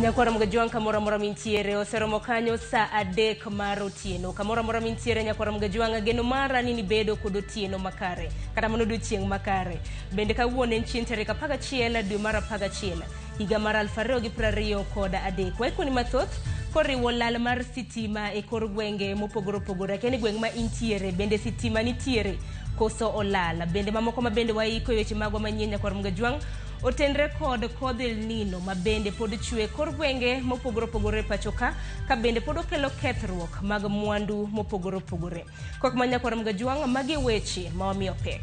Nyakwara Mgajwang' kamoro amora mintiere oseromo kanyo saa 3 mar otieno. Kamoro amora mintiere nyakwara Mgajwang' geno mara ni nibedo kod otieno makare kata mana odiochieng' makare. Bende kawuono en chieng' tarik 11 dwe mar 11 higa mar 2023. Waikoni mathoth koriwo lal mar sitima e kor gwenge mopogore opogore. Akia ni gweng' ma intiere bende sitima nitiere koso olal. Bende mamoko ma bende waiko e weche magwa manyien nyakwar Mgajwang' otenre kod kodh El Nino ma bende pod chwe kor gwenge mopogore opogore e pacho ka, ka bende pod okelo kethruok mag mwandu mopogore opogore. Kok ma nyakwar Mgajwang' magi weche ma wamiyo pek.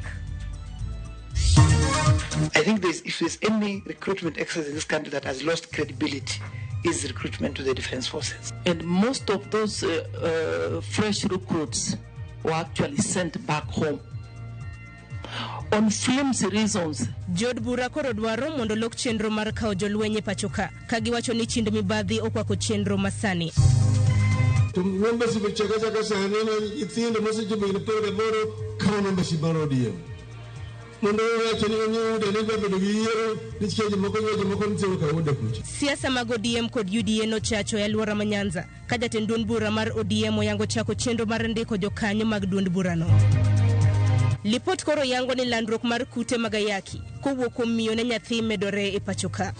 I think if there's any recruitment exercise in this country that has lost credibility, is recruitment to the defense forces. And most of those fresh recruits were actually sent back home on flimsy reasons. Jood bura koro dwaro mondo lok chenro mar kawo jolweny e pacho ka, ka giwacho ni chind mibadhi okwako chenro masani. To membership chaka chaka sani nyithindo mosechopo higni 18 kawo membership mar ODM. Mondo owacho ni onyude ni bedo gi yiero nikech jomoko jomoko nitie ka wuode kucha. Siasa mag ODM kod UDA nochacho e alwora ma Nyanza, ka jatend duond bura mar ODM oyango chako chenro mar ndiko jokanyo mag duond burano. Lipot koro yango ni landruok mar kute mag ayaki kowuok kuom miyo ne nyathi medore e pacho ka.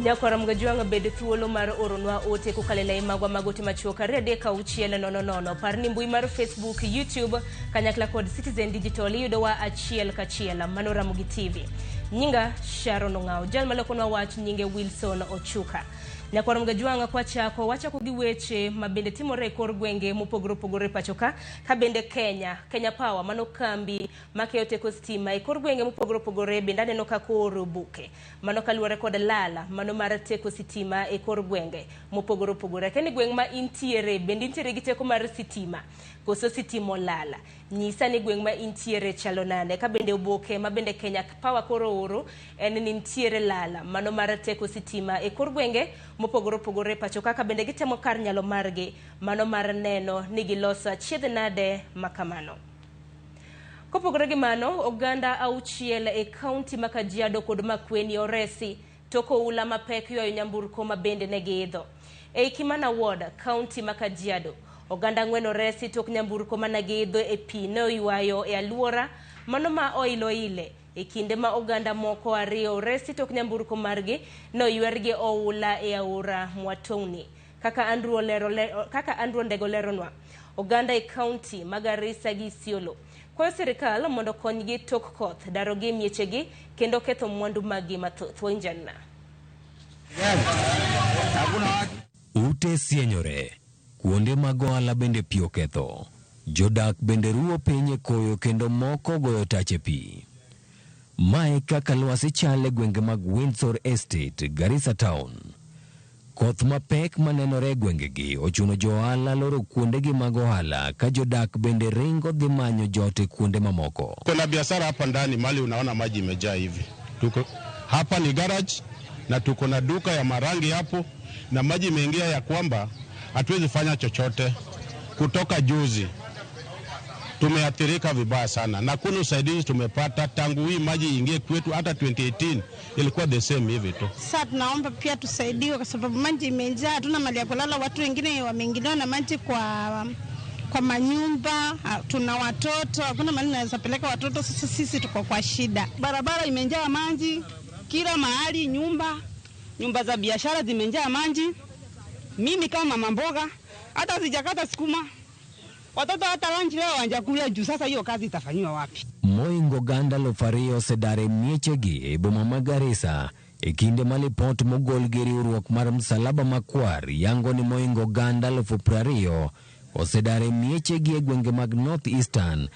Nyakwara Mgajwang' bed thuolo mar oronwa ote kokalo e lai magwa mag ote machuok 236 00. Par ni mbui mar Facebook, YouTube kanyakla kod Citizen Digital iyudowa achiel kachiel. Mano Ramogi TV. Nyinga Sharon Ong'aw, jal malokonwa wach nyinge Wilson Ochuka. Nyakwara Mgajwang' kwachako wachako gi weche ma bende timore e kor gwenge mopogore opogore pacho ka, ka bende Kenya, Kenya Power mano kambi makeyo teko stima e kor gwenge mopogore opogore bende aneno ka koro obuke. Mano kaluwore kod lala mano mar teko sitima e kor gwenge mopogore opogore. Akia ni gweng' ma intiere bende intiere gi teko mar sitima koso sitima olala. Nyisa ni gweng' ma intiere chalo nade. Ka bende oboke ma bende Kenya Power koro ooro en ni nitiere lala mano mar teko sitima e kor gwenge mopogore opogore pacho kaka bende gitemo kar nyalo margi mano mar neno ni giloso achiedh nade makamano. Kopogore gi mano, oganda 6 e kaunti ma Kajiado kod Makueni oresi tok oula mapek ywayo nyamburko ma bende ne giidho. Ei Kimana Ward, kaunti ma Kajiado, oganda 4 oresi tok nyamburko mane giidho e pi ne oywayo e alwora mano ma oilo ile. E kinde ma oganda moko 2 oresi tok nyamburko margi ne oywer gi oula e aora Mwatoni. Kaka Andrew Ndego leronwa, oganda e kaunti ma Garissa gi Isiolo kwayo sirikal mondo okonygi tok koth darogi e miechegi kendo ketho mwandu maggi mathoth. Wainjana. Ute sienyore, kuonde mag ohala bende pi oketho. Jodak bende ruwo piny e koyo kendo moko goyo tach e pi. Mae kaka lwasi chal e gwenge mag Windsor Estate, Garissa Town. Koth mapek manenore e gwengegi ochuno jo ohala loro kuondegi mag ohala ka jodak bende ringo dhi manyo jot e kuonde mamoko. Kuna biashara hapa ndani mali unaona maji imejaa hivi. Tuko hapa ni garage na tuko na duka ya marangi hapo na maji imeingia ya kwamba hatuwezi fanya chochote. Kutoka juzi tumeathirika vibaya sana na kuna usaidizi tumepata tangu hii maji ingie kwetu, hata 2018 ilikuwa the same hivi tu. Sasa tunaomba pia tusaidiwe kwa sababu maji imejaa, hatuna mali ya kulala, watu wengine wameingiliwa na maji kwa manyumba, tuna watoto, hakuna mahali naweza peleka watoto, sasa sisi tuko kwa shida. Barabara imejaa maji kila mahali, nyumba Nyumba za biashara zimejaa maji. Mimi kama mama mboga hata sijakata sukuma. Watoto hata lunch leo hawajakula juu sasa hiyo kazi itafanywa wapi? Moingo oganda aluf ariyo osedar e miechegi e boma ma Garissa e kinde ma lipot mogol gi riwruok mar Msalaba Makwar yango ni moingo oganda 20,000 osedar e miechegi e gwenge mag North Eastern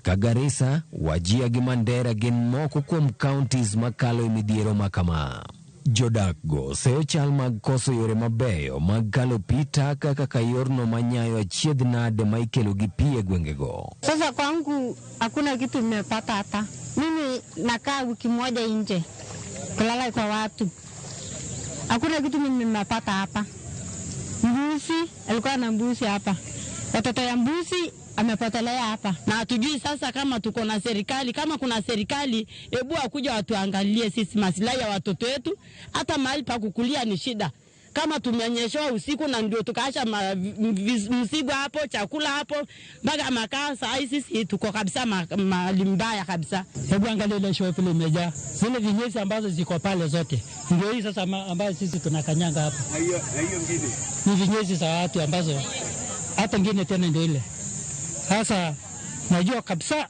ka Garissa, Wajir gi Mandera gin moko kuom counties makalo e midhiero ma kama. Jodak go seyo chal mag koso yore mabeyo mag kalo pi taka kaka yorno manyayo achiedh nade ma ikelo gi pi e gwengego. Sasa kwangu hakuna kitu nimepata hata. Mimi nakaa wiki moja nje kulala kwa watu. Hakuna kitu mimi nimepata hapa. Mbuzi, alikuwa na mbuzi hapa. Watoto ya mbuzi amepotelea hapa. Na hatujui sasa kama tuko na serikali. Kama kuna serikali, hebu wakuja watuangalie sisi maslahi ya watoto wetu. Hata mahali pa kukulia ni shida. Kama tumenyeshewa usiku na ndio tukaacha mzigo hapo, chakula hapo, mpaka makaa, saa hii sisi tuko kabisa mahali mbaya kabisa. Hebu angalia ile show vile imejaa. Zile vinyesi ambazo ziko pale zote. Ndio hii sasa ambayo sisi tunakanyanga hapa. Na hiyo ngine. Ni vinyesi za watu ambazo hata ngine tena ndio ile. Sasa najua kabisa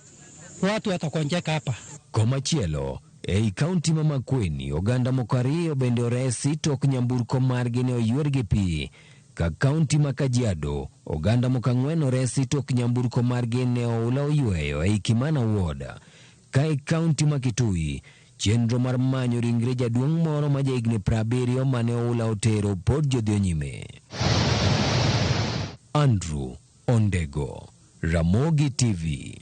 watu watakonjeka hapa. Komachielo, ei kaunti ma Makueni, oganda moko ariyo bende oresi tok nyamburko margi ne oywer gi pi. Ka kaunti ma Kajiado, oganda moko ang'wen oresi tok nyamburko margi ne oula oyweyo ei Kimana Ward. Ka e kaunti ma Kitui, chenro mar manyo ringre jaduong' moro ma jahigni 70 mane oula otero pod jodhi nyime. Andrew Ondego, Ramogi TV.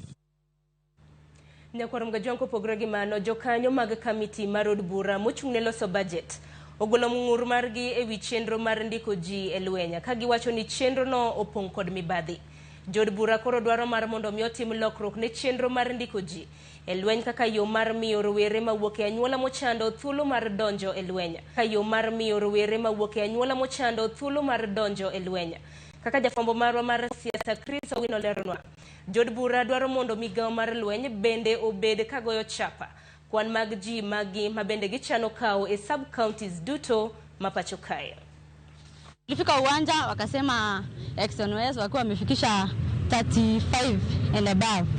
Nyakwar Mgajwang' kopogore gi mano, jokanyo mag kamiti mar od bura mochung' ne loso budget ogolo ng'ur margi ewi chenro mar ndiko ji e lweny ka giwacho ni chenrono opong' kod mibadhi. Jood bura koro dwaro mar mondo mi otim lokruok ne chenro mar ndiko ji e lweny kaka yo mar miyo rowere mawuok e anyuola mochando thuolo mar donjo e lweny. Kaka yo mar miyo rowere mawuok e anyuola mochando thuolo mar donjo e lweny. Kaka jafwambo marwa mar siasa Chris Owino leronwa, jood bura dwaro mondo migawo mar lweny bende obed kagoyo chapa kwan mag ji magi ma bende gichano kawo e sub counties duto ma pacho kae. Tulifika uwanja wakasema XNOS wakiwa wamefikisha 35 and above.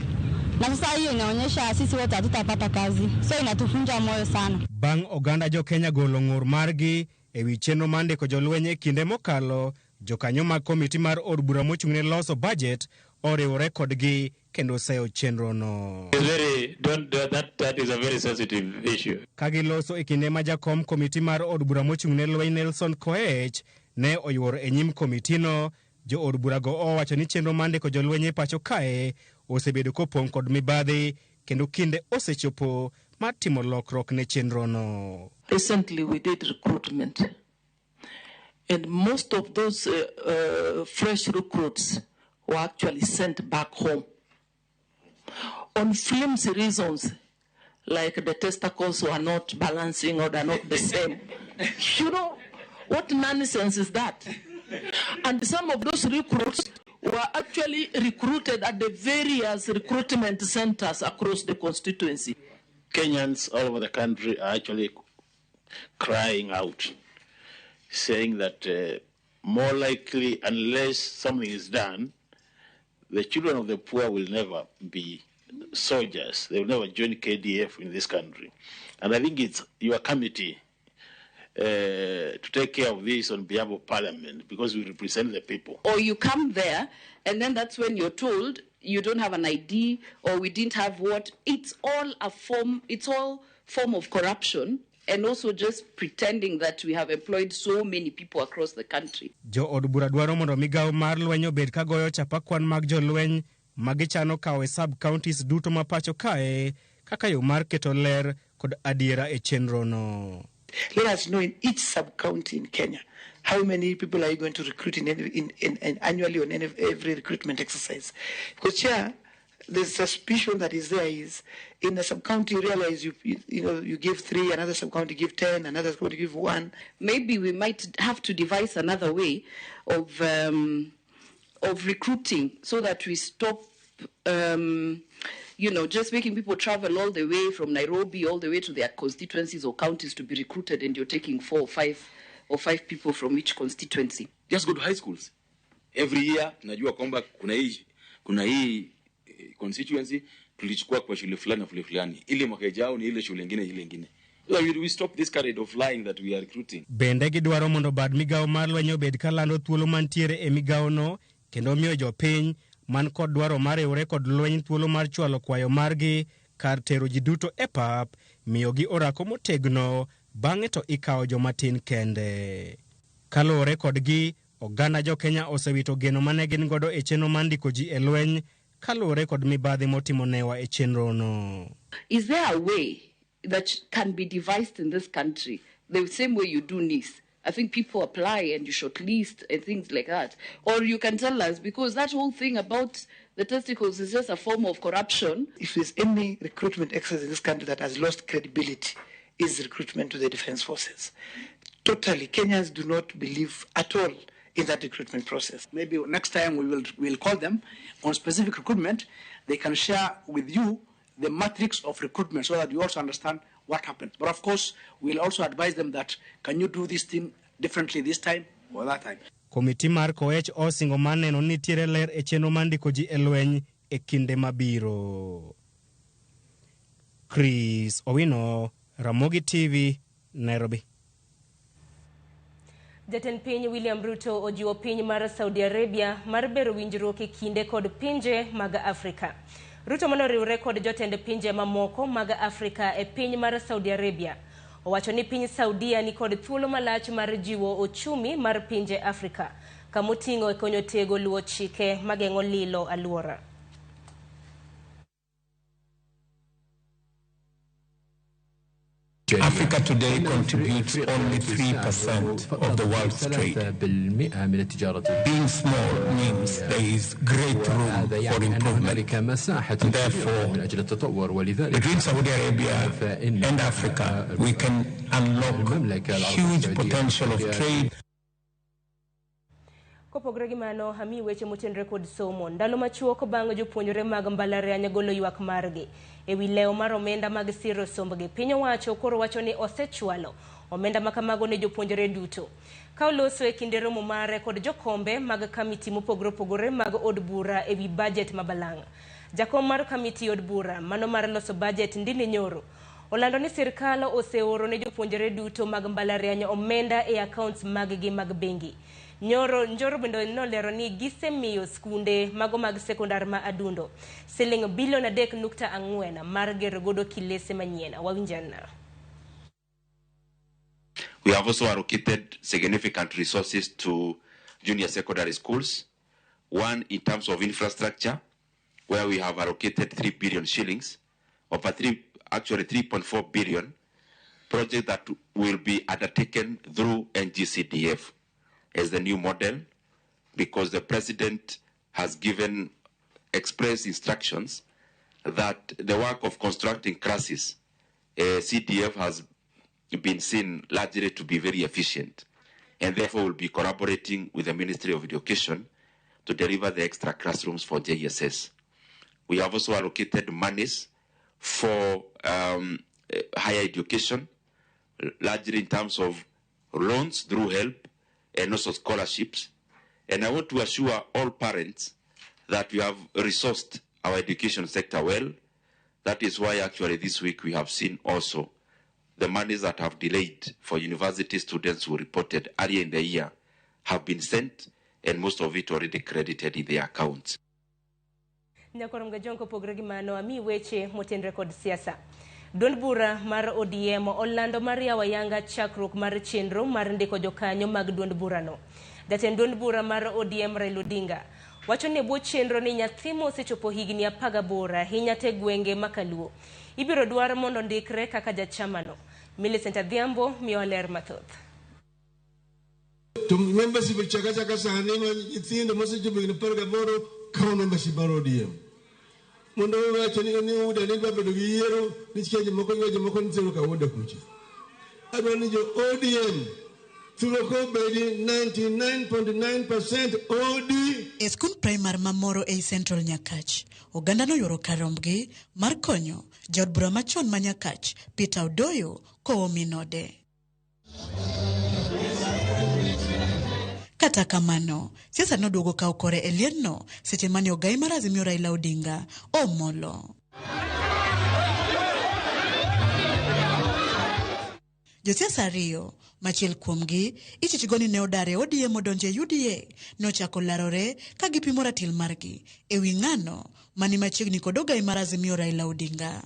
Na sasa hiyo inaonyesha sisi wote hatutapata kazi. So inatufunja moyo sana. Bang' oganda jo Kenya golo ng'ur margi ewi chenro mar ndiko jolweny e kinde mokalo, jokanyo mag komiti mar od bura mochung' ne loso budget oriwore kodgi kendo seyo chenrono. That is a very sensitive issue. Ka giloso e kinde ma jakom komiti mar od bura mochung' ne lweny Nelson Koech ne oyuor e nyim komitino, jo od burago owacho ni chenro mar ndiko jolweny e pacho kae osebedo kopong' kod mibadhi kendo kinde osechopo mar timo lokruok ne chenrono. Recently we did recruitment, and most of those fresh recruits were actually sent back home on flimsy reasons, like the testicles were not balancing or they're not the same. You know, what nonsense is that? And some of those recruits were actually recruited at the various recruitment centers across the constituency. Kenyans all over the country are actually crying out, saying that more likely, unless something is done, the children of the poor will never be soldiers. They will never join KDF in this country. And I think it's your committee to take care of this on behalf of Parliament, because we represent the people. Or you come there, and then that's when you're told you don't have an ID, or we didn't have what. It's all a form, it's all form of corruption, and also just pretending that we have employed so many people across the country. Jo od bura dwaro mondo migawo mar lweny obed ka goyo chapa kwan mag jolweny ma gichano kawo e sub counties duto ma pacho kae kaka yo mar keto ler kod adiera e chenrono. Let us know in each sub-county in Kenya how many people are you going to recruit in annually on every recruitment exercise. Because, Chair, the suspicion that is there is in a sub-county you realize you give 3, another sub-county give 10, another sub-county give 1. Maybe we might have to devise another way of recruiting so that we stop just making people travel all the way from Nairobi all the way to their constituencies or counties to be recruited, and you're taking 4 or 5 people from each constituency. Just go to high schools. Every year tunajua kwamba kuna hii constituency tulichukua kwa shule fulani na shule fulani, ili mwaka ujao ni ile shule nyingine ile nyingine. So we stop this kind of lying that we are recruiting. Bende gidwaro mondo bad migawo mar lweny obed kalando thuolo mantiere e migawono kendo miyo jopiny man kod dwaro mar riwre kod lweny thuolo mar chwalo kwayo margi kar tero ji duto e pap, miyogi orako motegno, bang'e to ikawo joma tin kende. Kaluwore kodgi, oganda jo Kenya osewito geno mane gin godo e chenro mar ndiko ji e lweny kaluwore kod mibadhi motimo newa e chenrono. Is there a way that can be devised in this country, the same way you do NIS? I think people apply and you shortlist and things like that. Or you can tell us, because that whole thing about the testicles is just a form of corruption. If there's any recruitment exercise in this country that has lost credibility, is recruitment to the defense forces. Totally, Kenyans do not believe at all in that recruitment process. Maybe next time we'll call them on specific recruitment. They can share with you the matrix of recruitment so that you also understand what happens. But of course, we'll also advise them that can you do this thing differently this time or that time. Komiti mar Koech osingo mar neno ni nitiere ler e chenro mar ndiko ji e lweny e kinde mabiro. Chris Owino, Ramogi TV, Nairobi. Jatend piny William Ruto ojiwo piny mar Saudi Arabia mar bero winjruok e kinde kod pinje mag Afrika. Ruto manoriwre kod jotend pinje mamoko mag Afrika e piny mar Saudi Arabia. Owacho ni piny Saudia ni kod thuolo malach mar jiwo ochumi mar pinje Afrika, kamoting'o e konyo tego luwo chike mageng'o lilo alwora. Africa today contributes only 3% of the world's trade. Being small means there is great room for improvement. And therefore, between Saudi Arabia and Africa, we can unlock huge potential of trade. Kopogore gi mano, ami weche motenore kod somo. Ndalo machuok bang' jopuonjre mag mbalariany golo ywak margi ewi lewo mar omenda mag siro sombgi, piny owacho koro wacho ni osechwalo omenda makamago ne jopuonjre duto. Ka oloso e kinde romo mare kod jokombe mag kamiti mopogore opogore mag od bura ewi bajet ma balang'. Jakom mar kamiti od bura mano mar loso bajet Ndindi Nyoro olando ni sirkal oseoro ne jopuonjre duto mag mbalariany omenda e accounts mag-gi mag bengi. Njoro bende nolero ni gisemiyo skunde mago mag sekondar ma Adundo siling bilion 3.4 mar gero godo kilese manyien. Wawinjana. We have also allocated significant resources to junior secondary schools. One, in terms of infrastructure, where we have allocated 3 billion shillings, over 3.4 billion, project that will be undertaken through NGCDF as the new model, because the president has given express instructions that the work of constructing classes, CDF has been seen largely to be very efficient, and therefore will be collaborating with the Ministry of Education to deliver the extra classrooms for JSS. We have also allocated monies for higher education, largely in terms of loans through HELP and also scholarships. And I want to assure all parents that we have resourced our education sector well. That is why actually this week we have seen also the monies that have delayed for university students who reported earlier in the year have been sent, and most of it already credited in their accounts. Nyakorom Gajonko pogre gi mano ami weche motenre kod siasa. Duond bura mar ODM olando mar yawo ayanga chakruok mar chenro mar ndiko jokanyo mag duond burano. Jatend duond bura mar ODM Raila Odinga wacho ni e bwo chenro ni nyathi mosechopo higni 18 ahinya te gwenge makaluo ibiro dwar mondo ndikre kaka jachamano. Millicent Adhiambo miyo ler mathoth. To membership chaka chaka sani ma nyithindo mosechopo higni 18 kawo membership mar ODM. Mondo wacho ni uda ni dwa bedo gi yiero nikech jomoko ywa jomoko nitiere ka uda kucha. Adwa ni jo ODM thuolo kobedi 99.9% ODM. E skund praimar ma Moro ei Central Nyakach, oganda noyuoro kar rombgi mar konyo jaod bura machon ma Nyakach, Peter Odoyo, kowo min ode. Kata kamano, siasa noduogo kawo kore e liendno seche mane ogai mar Azimio Raila Odinga omolo. Josiasa ariyo, machiel kuomgi ichichgo ni ne odar e ODM odonjo e UDA, nochako larore ka gipimo ratil margi e wi ng'ano mani machiegni kod ogai mar Azimio Raila Odinga.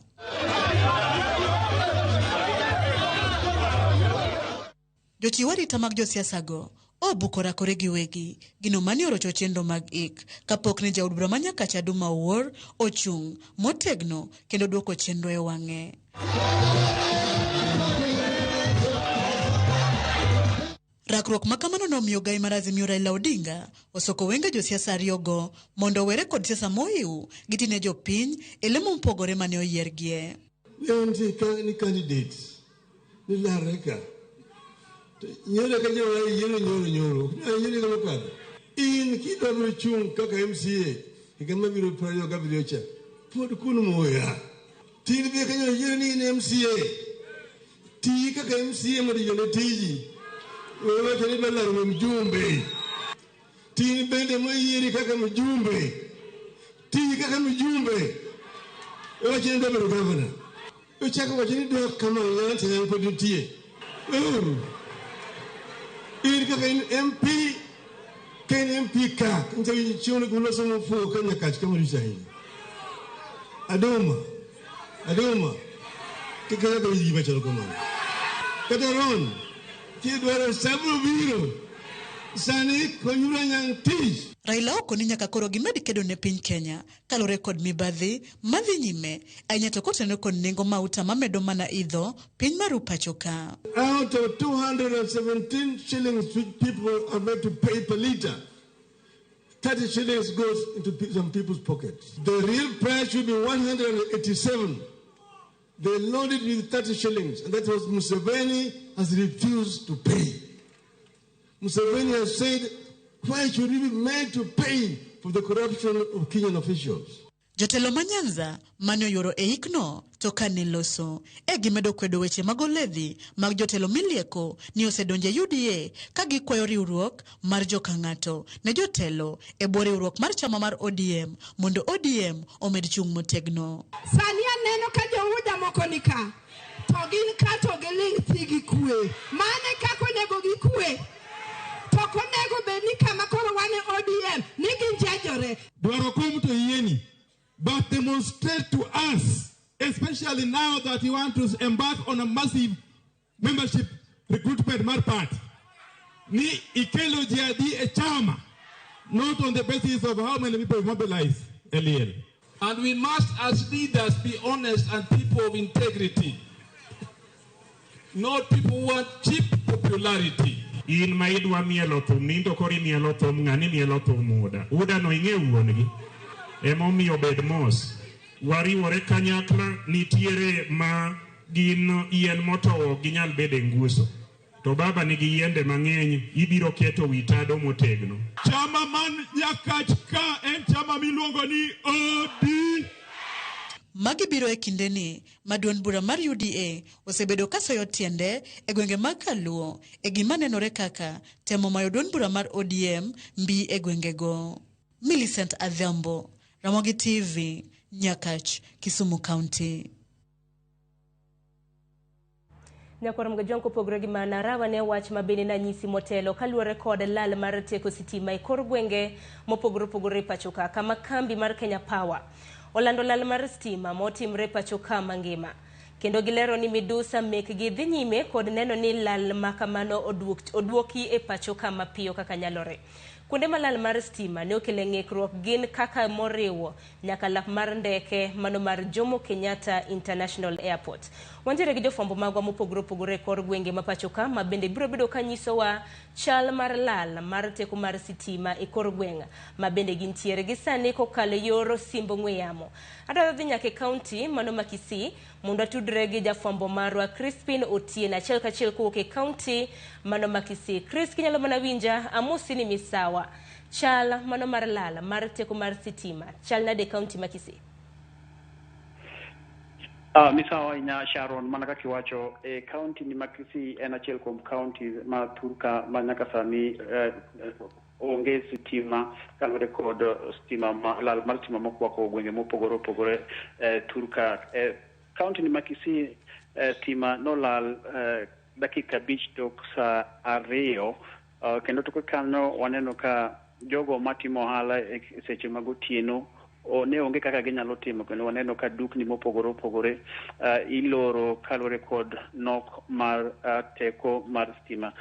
Jochiw arita mag josiasago obuko rakore giwegi gino mane orocho chenro mag ik kapok ne jaod bura ma Nyakach Aduma Owuor ochung' motegno kendo duoko chenro e wang'e. Rakruok ma kamano nomiyo ogai mar Azimio Raila Odinga osoko wenge josiasa ariyogo mondo owere kod siasa mohiu gitine jopiny e lemo mopogore mane oyiergie. Ne nitie ka ni candidates ni larre ka. To nyoro ka jowa yiero nyoro nyoro. Ne yiero ka mokadho. In kidwa biro chung' kaka MCA higa mabiro 27 cha. Pod kun muya. Tin bi kanyo yiero ni in MCA. Ti kaka MCA mondo yone tiji. We wacho ni idwa laro mjumbe. Tin bende moyieri kaka mjumbe. Ti kaka mjumbe. We wacho ni idwa bedo gavana. Ochako wacho ni dok kama Nyanza en pod nitie. Weuru. In kaka in MP, ka in MP ka, nitie chiemo guloso mofuwo ka Nyakach kama lich ahinya. Aduma, Aduma, kik kaka winj gima chalo kamano. Kata Ron, kidwaro sabro biro, sani konyuru anyang' tich. Raila oko ni nyaka koro gimed kedo ne piny Kenya kalure kod mibadhi madhi nyime ahinya to kotenore kod nengo mauta mamedo mana idho piny maru pacho ka. Out of 217 shillings which people are made to pay per litre, 30 shillings goes into some people's pockets. The real price should be 187. They loaded with 30 shillings, and that was Museveni has refused to pay. Museveni has said, why should we be made to pay for the corruption of Kenyan officials? Jotelo ma Nyanza mane oyuoro e ikno to kane loso e gimedo kwedo weche mag oledhi mag jotelo milieko ni osedonjo e UDA ka gikwayo riwruok mar joka ng'ato ne jotelo e bwo riwruok mar chama mar ODM mondo ODM omed chung' motegno. Sani aneno ka jo-UDA moko ni ka, to gin ka to giling' thi gi kwe. Mano e kaka onego gikwe. To ok onego bed ni kama koro wan e ODM ni ginjajore. Dwaro kom to yieni, but demonstrate to us, especially now that you want to embark on a massive membership recruitment mar party, ni ikelo ji adi e chama, not on the basis of how many people mobilize LEL. And we must, as leaders, be honest and people of integrity, not people who want cheap popularity. In ma idwa mielo thum, ni to koro imielo thum, ng'ani mielo thum Uda. Uda no ing'e wuon-gi. Emomiyo bed mos. Wariwore kanyakla, nitiere ma gin yien motowo ok ginyal bedo e nguso. To baba nigi yiende mang'eny, ibiro keto wi tado motegno. Chama man Nyakach ka en chama miluongo ni OD. Magi biro e kindeni ma duond bura mar UDA osebedo ka soyo tiende e gwenge mag Kaluo e gima nenore kaka temo mayo duond bura mar ODM mbi e gwengego. Millicent Adhiambo, Ramogi TV, Nyakach, Kisumu County. Nyakwar Mgajwang' kopogore gi mano, arawa ne wach ma bende nanyisi motelo kaluwore kod lal mar teko sitima e kor gwenge mopogore opogore e pacho ka, kama kambi mar Kenya Power olando lal mar stima motimre pacho ka mangima. Kendo gilero ni midusa mekgi dhi nyime kod neno ni lal ma kamano oduoki e pacho ka mapiyo kaka nyalore. Kuonde ma lal mar stima ne okele ng'ikruok gin kaka moriwo nyaka lap mar ndeke mano mar Jomo Kenyatta International Airport. Wantiere gi jofwambo magwa mopogore opogore e kor gwenge ma pacho ka ma bende biro bedo ka nyisowa chal mar lal mar teko mar sitima e kor gweng' ma bende gintiere gi sani kokalo yor simb ong'we yamo. Adwaro dhi nyaka e kaunti mano ma Kisii mondo atudre gi jafwambo marwa Crispin Otieno achiel kachiel kowuok e kaunti mano ma Kisii. Chris, kinyalo mana winja, amosi ni misawa. Chal mano mar lal mar teko mar sitima chal nade e kaunti ma Kisii? Misawa ahinya Sharon, mana kaka iwacho e kaunti ni ma Kisii en achiel kuom kaunti ma thurka ma nyaka sani onge sitima kaluwore kod stima ma, lal mar stima mokwako gwenge mopogore opogore thurka. Kaunti ni ma Kisii stima nolal dakika 5 tok saa 2 kendo tok kanyo waneno ka jogo matimo ohala e seche mag otieno ne onge kaka ginyalo timo, kendo waneno ka dukni mopogore opogore iloro kaluwore kod nok mar teko mar stima.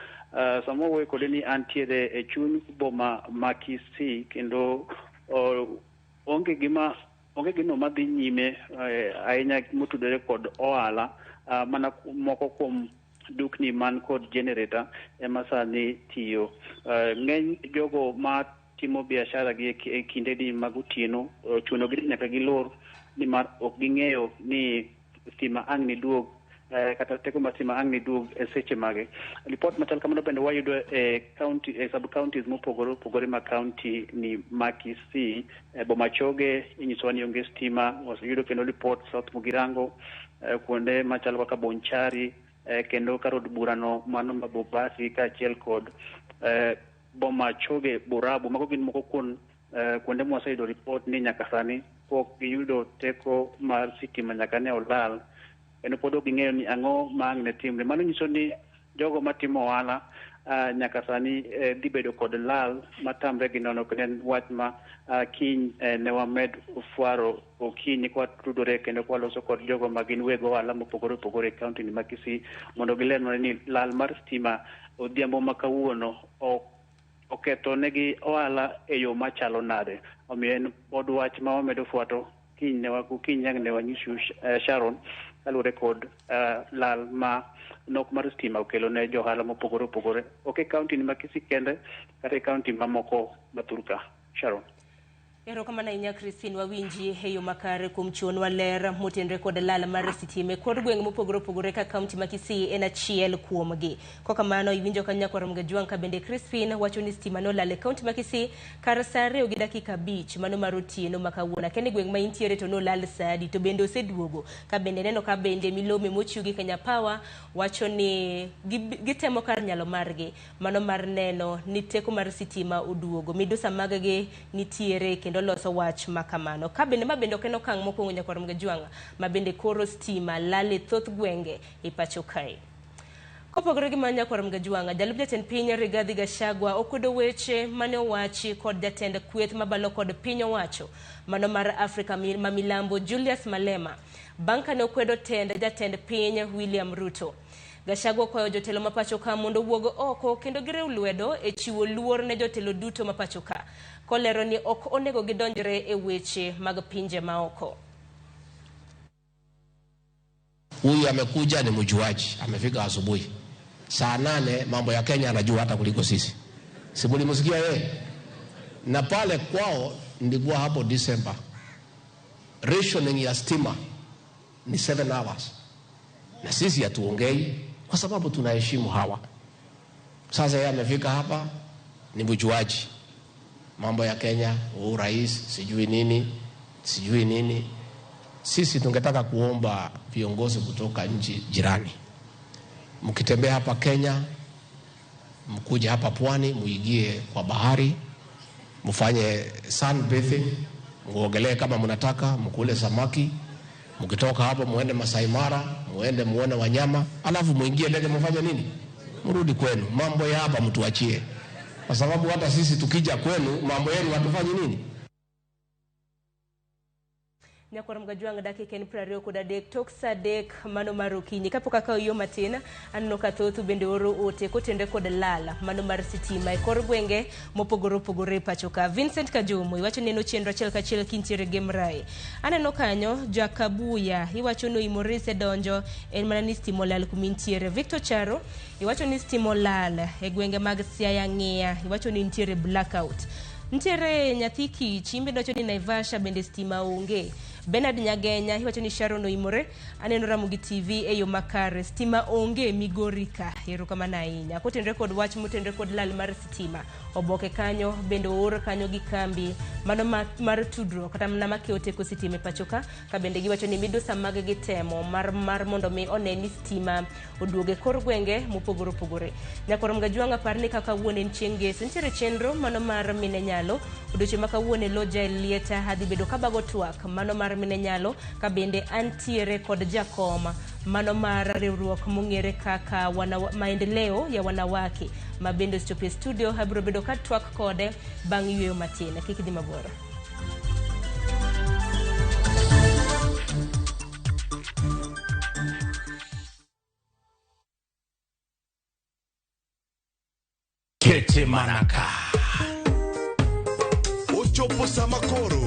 Sama wawuoyo kode ni antiere e chuny boma ma Kisii kendo onge gino madhi nyime ahinya motudore kod ohala, mana moko kuom dukni man kod generator ema sani tiyo. Ng'eny jogo ma timo biashara gi e kinde di mag otieno chuno gi nyaka gilor nimar ok ging'eyo ni stima ang' ni duog kata teko mar stima ang' ni duog e seche mage. Ripot machal kamano bende wayudo e county, e sub counties mopogore opogore ma county ni ma Kisii. Boma Choge inyisowa ni onge stima, waseyudo kendo ripot South Mugirango, kuonde machalo kaka Bonchari, kendo kar od burano mano ma Bobasi kaachiel kod Boma Choge Borabu. Mago gin moko kuom kuonde mwaseyudo ripot ni nyaka sani pok giyudo teko mar sitima nyaka ne olal, kendo pod ok ging'eyo ni ang'o ma ang' ne timre. Mano nyiso ni jogo matimo ohala nyaka sani dhi bedo kod lal matamre gi nono, kendo en wach ma kiny ne wamed fwaro okinyi kwatudore kendo kwaloso kod jogo ma gin weg ohala mopogore opogore e kaunti ni ma Kisii mondo gilernwa ni lal mar stima odhiambo ma kawuono oketho negi ohala e yo machalo nade. Omiyo en pod wach ma wamedo fwato kiny ne wanyisu Sharon kaluwore kod lal ma nok mar stima okelo ne johala mopogore opogore, ok e kaunti ni ma Kisii kende kata e kaunti mamoko ma thurka. Sharon. Erokamano ahinya Christine, wawinji e yo makare kuom chiwonwa ler motenore kod lal mar sitima e kor gwenge mopogore opogore ka kaunti ma Kisii en achiel kuomgi. Kokamano iwinjo ka Nyakwar Mgajwang' ka bende Crispin wacho ni stima nolal e kaunti ma Kisii kar saa 2:05 mano mar otieno ma kawuono. Akia ni gweng' ma intiere to nolal saa adi to bende oseduogo. Ka bende neno ka bende milome mochiw gi Kenya Power wacho ni gitemo kar nyalo margi mano mar neno ni teko mar sitima oduogo. Midusa mag-gi nitiere kendo loso wach makamano. Ka bende ma bende ok en okang' mokwongo Nyakwar Mgajwang' ma bende koro stima lal e thoth gwenge e pacho kae. Kopogore gi mano Nyakwar Mgajwang', jalup jatend piny Rigathi Gachagua okwedo weche mane owachi kod jatend kweth mabalo kod piny owacho mano mar Afrika ma Milambo Julius Malema bang' kane okwedo tend jatend piny William Ruto. Gachagua okwayo jotelo ma pacho ka mondo owuog oko kendo giriw lwedo e chiwo luor ne jotelo duto ma pacho ka, kolero ni ok onego gidonjre e weche mag pinje maoko. Huyu amekuja ni mjuaji, amefika asubuhi saa 8, mambo ya Kenya anajua hata kuliko sisi. Si mlimsikia yeye? Na pale kwao nilikuwa hapo December, rationing ya stima ni 7 hours, na sisi hatuongei kwa sababu tunaheshimu hawa. Sasa yeye amefika hapa ni mjuaji, mambo ya Kenya, rais sijui nini sijui nini. Sisi tungetaka kuomba viongozi kutoka nchi jirani, mkitembea hapa Kenya, mkuje hapa pwani, muingie kwa bahari, mfanye sunbathing, muogelee kama mnataka, mkule samaki. Mkitoka hapo muende Masai Mara, muende muone wanyama, alafu muingie ndege mfanye nini? Mrudi kwenu. Mambo ya hapa mtuachie, kwa sababu hata sisi tukija kwenu mambo yenu hatufanyi nini? Nyakwar Mgajwang' dakika en 23 tok saa 3 mano mar okinyi. Kapok akawo yo matin, aneno ka thoth bende oro ote kotenore kod lal mano mar sitima e kor gwenge mopogore opogore e pacho ka. Vincent Kajomo iwacho ni en chenro achiel kachiel kintiere Gemrai. Aneno kanyo Jakabuya iwacho ni oimore donjo en mana ni stima olal kumintiere. Victor Charo iwacho ni stima olal e gwenge mag Siaya Ng'iya, iwacho ni nitiere blackout. Nitiere nyathi kich imbe wacho ni Naivasha bende stima onge. Bernard Nyagenya iwacho ni Sharon oimore, aneno Ramogi TV e yo makare, stima onge Migori ka. Erokamano ahinya. Kotenore kod wach motenore kod lal mar sitima, oboke kanyo bende oor kanyo gi kambi mano mar tudruok kata mana makewo teko sitima e pacho ka, ka bende giwacho ni midusa mag gi temo mar mondo mi one ni stima oduogo e kor gwenge mopogore opogore. Nyakwar Mgajwang' apar ni kaka kawuono en chieng' ngeso, nitiere chenro mano mar mine nyalo. Odiochieng' ma kawuono e lo Jael Lieta adhi bedo kabago twak mano mar mine nyalo, ka bende antiere kod jakom mano mar riwruok mong'ere kaka Maendeleo ya Wanawake ma bende osechopo e studio. Abiro bedo ka twak kode bang' yweyo matin. Kik idhi mabor. Kete manaka. Ochopo sama koro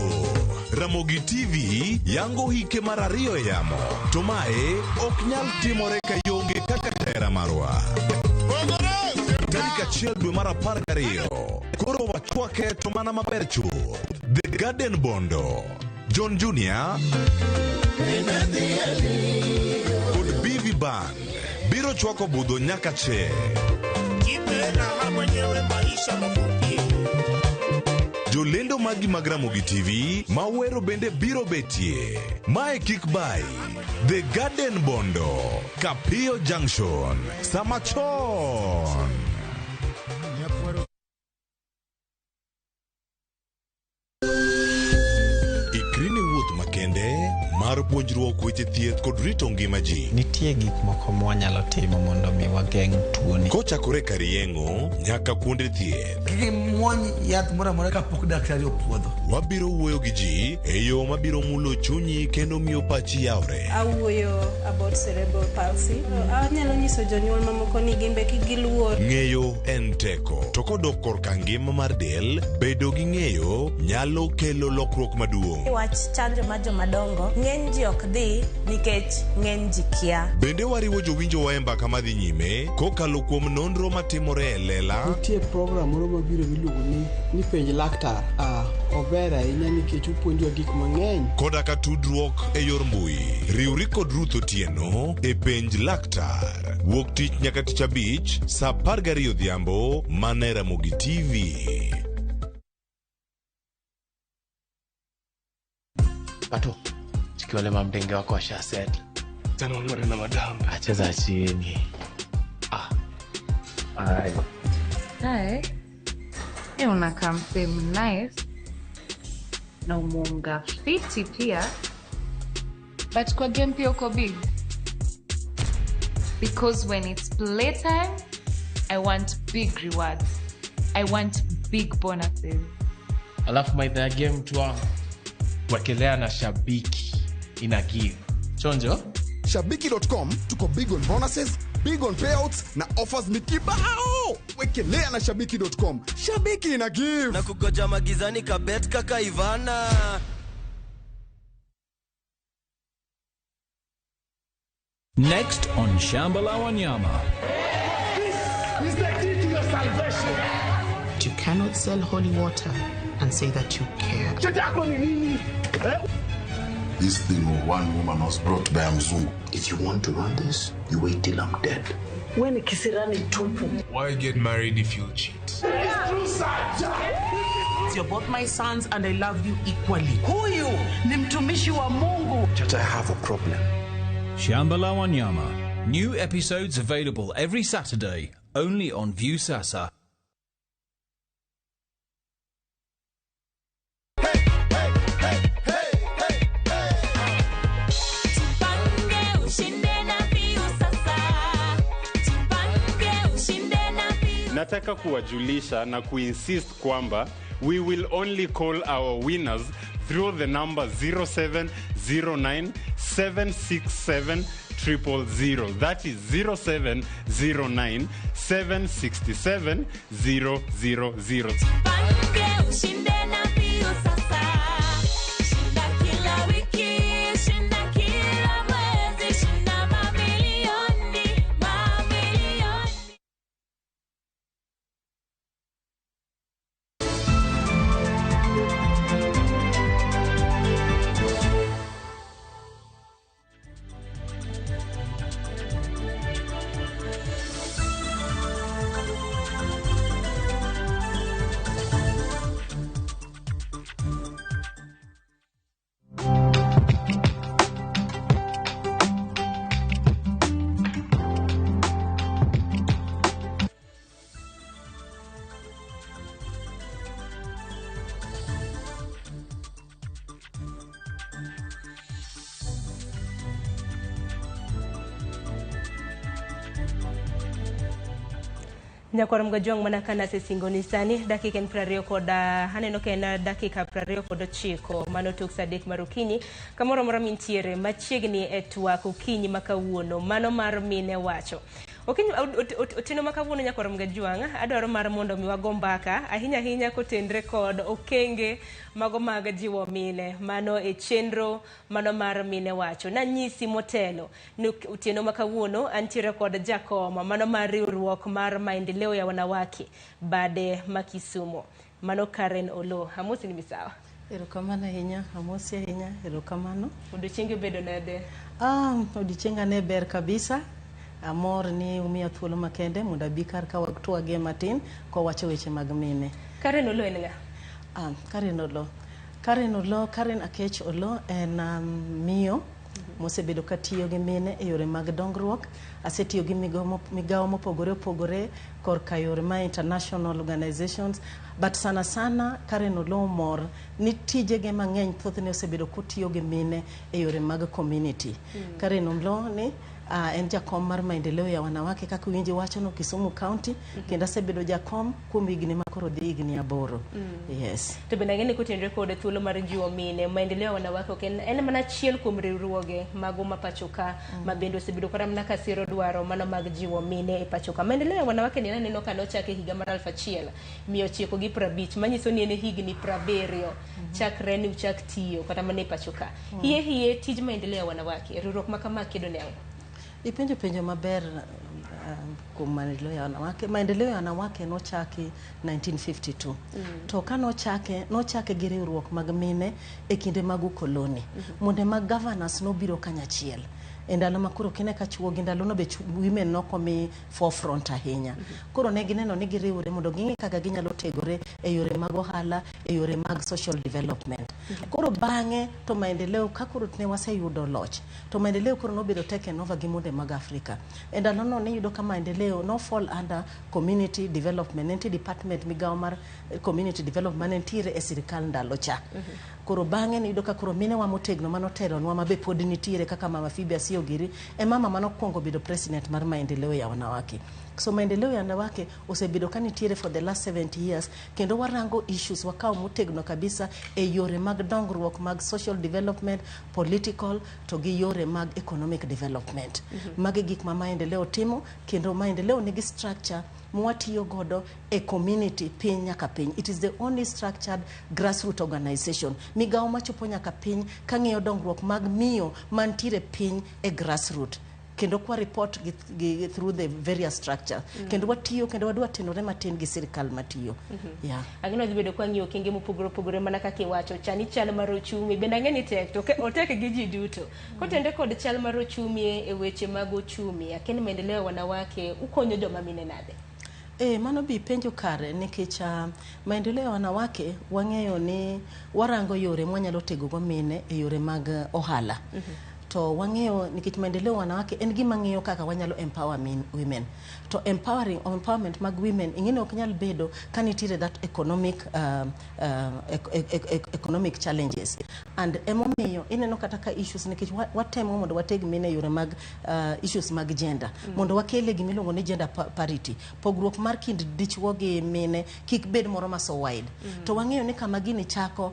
Ramogi TV yango hike mar ariyo e yamo, to mae ok nyal timore ka ionge kaka jahera marwa. Tarik 1 dwe mar 12 koro wachwake to mana maber chuth. The Garden Bondo, John Junior kod BV Band biro chwako budho nyaka che. Jolendo magi mag Ramogi TV mawero bende biro betie. Mae kik bai. The Garden Bondo, Kapio Junction, sama chon. Ikri ne wuoth makende mar puonjruok weche thieth kod rito ngima ji. Nitie gik moko mwanyalo timo mondo mi wageng' tuoni. Kochakore kar yeng'o nyaka kuonde thieth. Kik imuony yath moro amora kapok daktari opuodho. Wabiro wuoyo gi ji e yo mabiro mulo chunyi kendo miyo pachi yawre. Awuoyo about cerebral palsy. Anyalo nyiso jonyuol mamoko ni gin be kik giluor. Ng'eyo en teko, to kodok korka ngima mar del, bedo gi ng'eyo nyalo kelo lokruok maduong'. Wach chanjo mar jomadongo, ng'eny ji ok dhi nikech ng'eny ji kia. Bende wariwo jowinjowa e mbaka madhi nyime kokalo kuom nonro matimore e lela. Nitie program moro mabiro miluongo ni penj laktar. Ober ahinya nikech opuonjowa gik mang'eny. Koda ka tudruok e yor mbui. Riwri kod Ruth Otieno e penj laktar. Wuok tich nyaka tich abich saa 12 odhiambo mana e Ramogi TV. Pato, chiki wale mamdenge wako washa set. Tena ngore na madam. Acheza chini. Ai. Hi. Unakaa msee nice. Na umeunga fiti pia. But kwa game pia uko big. Because when it's playtime, I want big rewards. I want big bonuses. Alafu maidha ya game tu wangu. Wekelea na Shabiki ina give. Chonjo? Shabiki.com tuko big on bonuses, big on payouts na offers ni kibao. Wekelea na Shabiki.com. Shabiki ina give. Na kugoja magizani kabet kaka Ivana. Next on Shamba la Wanyama. This is the key to your salvation. You cannot sell holy water and say that you care. This thing of one woman was brought by a Mzungu. If you want to run this, you wait till I'm dead. When kisirani tupu. Why get married if you'll cheat? It's true, sir. You're both my sons and I love you equally. Huyu ni mtumishi wa Mungu. Chacha, I have a problem. Shamba la Wanyama. New episodes available every Saturday, only on Viusasa. Nataka kuwajulisha na kuinsist kwamba we will only call our winners through the number 0709 767 000. That is 0709 767 000. Nyakwar Mgajwang' mana ka nasesingoni sani dakika en 20 kod aneno ka en dakika 29 mano tok sa 3 mar okinyi kamoro amora mintiere machiegni e twak okinyi ma kawuono mano mar mine wacho. Okinyi otieno ma kawuono nyakwar Mgajwang' adwaro mar mondo mi wago mbaka ahinya ahinya kotenre kod okenge mago mag jiwo mine mano e chenro mano mar mine wacho. Nanyisi motelo ni otieno ma kawuono antiere kod jakom mano mar riwruok mar maendeleo ya wanawake bade ma Kisumu mano Karen Oloo. Amosi ni misawa. Erokamano ahinya, amosi ahinya, erokamano. Odiochiengi obedo nade? Odiochienga ne ber kabisa. Amor ni umiya thuolo makende mondo abi kar ka watwagie matin kowacho weche mag mine. Karen Oloo en ng'a? Karen Oloo. Karen Oloo, Karen Akech Oloo en miyo mosebedo katiyo gi mine e yore mag dongruok. Asetiyo gi migawo mopogore opogore korka yore ma international organizations, but sana sana Karen Oloo mor ni tijege mang'eny thothne osebedo kotiyo gi mine e yore mag community. Karen Oloo ni en jakom mar maendeleo ya wanawake kaka uwinji wachono Kisumu County, kendo asebedo jakom kuom higni ma koro dhi higni 8. Yes. To bende ang'e ni kotenore kod thuolo mar jiwo mine maendeleo ya wanawake ok en mana achiel kuom riwruoge mago ma pacho ka ma bende osebedo kata mana ka siro dwaro mano mag jiwo mine e pacho ka. Maendeleo ya wanawake ni aneno ka nochake higa mar 1950 manyiso ni en higni 70 chakre ni uchak tiyo kata mana e pacho ka. Hie tij maendeleo ya wanawake riwruok ma kama kedo ne ang'o? Ipenjo penjo maber kuom maendeleo ya wanawake. Maendeleo ya wanawake nochaki 1952. To ka nochake gi riwruok mag mine e kinde mag ukoloni. Monde mag governors nobiro kanyachiel. E ndalo ma koro kine ka chuo gi ndalo no be women nokomi forefront ahinya. Koro ne gineno ni giriwre mondo ging'e kaka ginyalo tegore e yore mag ohala, e yore mag social development. Koro bang'e to maendeleo ka koro ne waseyudo loch, to maendeleo koro nobedo taken over gi monde mag Afrika. E ndalo no niyudo ka maendeleo no fall under community development, nitie department migawo mar community development nitiere e sirikal ndalo cha. Koro bang'e niyudo ka koro mine wa motegno manotelonwa ma be pod nitiere kaka Mama Phoebe Asiyo-Giri e mama manokwongo bedo president mar maendeleo ya wanawake. So maendeleo ya wanawake osebedo ka nitiere for the last 70 years kendo warango issues wakawo motegno kabisa e yore mag dongruok mag social development, political to gi yore mag economic development. Magi gik ma maendeleo timo kendo maendeleo nigi structure mwatiyo godo e community piny nyaka piny. It is the only structured grassroots organization. Migawo machopo nyaka piny kang'iyo dongruok mag miyo mantiere piny e grassroots. Kendo kwa report gi through the various structure. Kendo watiyo kendo wadwa tenore matin gi sirikal matiyo. Yeah. Ang'e dhi bedo kwa ng'iyo okenge mopogore opogore mana kaka iwacho chani chal mar ochumi bende ang'e ni tek to otek gi ji duto. Kotende kod chal mar ochumi e weche mag ochumi akia ni maendeleo ya wanawake ukonyo joma mine nade? Mano bi penjo kare nikech maendeleo ya wanawake wang'eyo ni warango yore mwanyalo tego go mine e yore mag ohala. To wang'eyo nikech maendeleo wanawake en gima ng'iyo kaka wanyalo empower women. To empowerment mag women ing'eni ok nyal bedo ka nitiere that economic economic challenges. And emomiyo ineno kata ka issues nikech watemo mondo wateg mine e yore mag issues mag gender. Mondo wakele gima iluongo ni gender parity. Pogruok mar kind dichuo gi mine kik bed moro ma so wide. To wang'eyo ni kama gini chako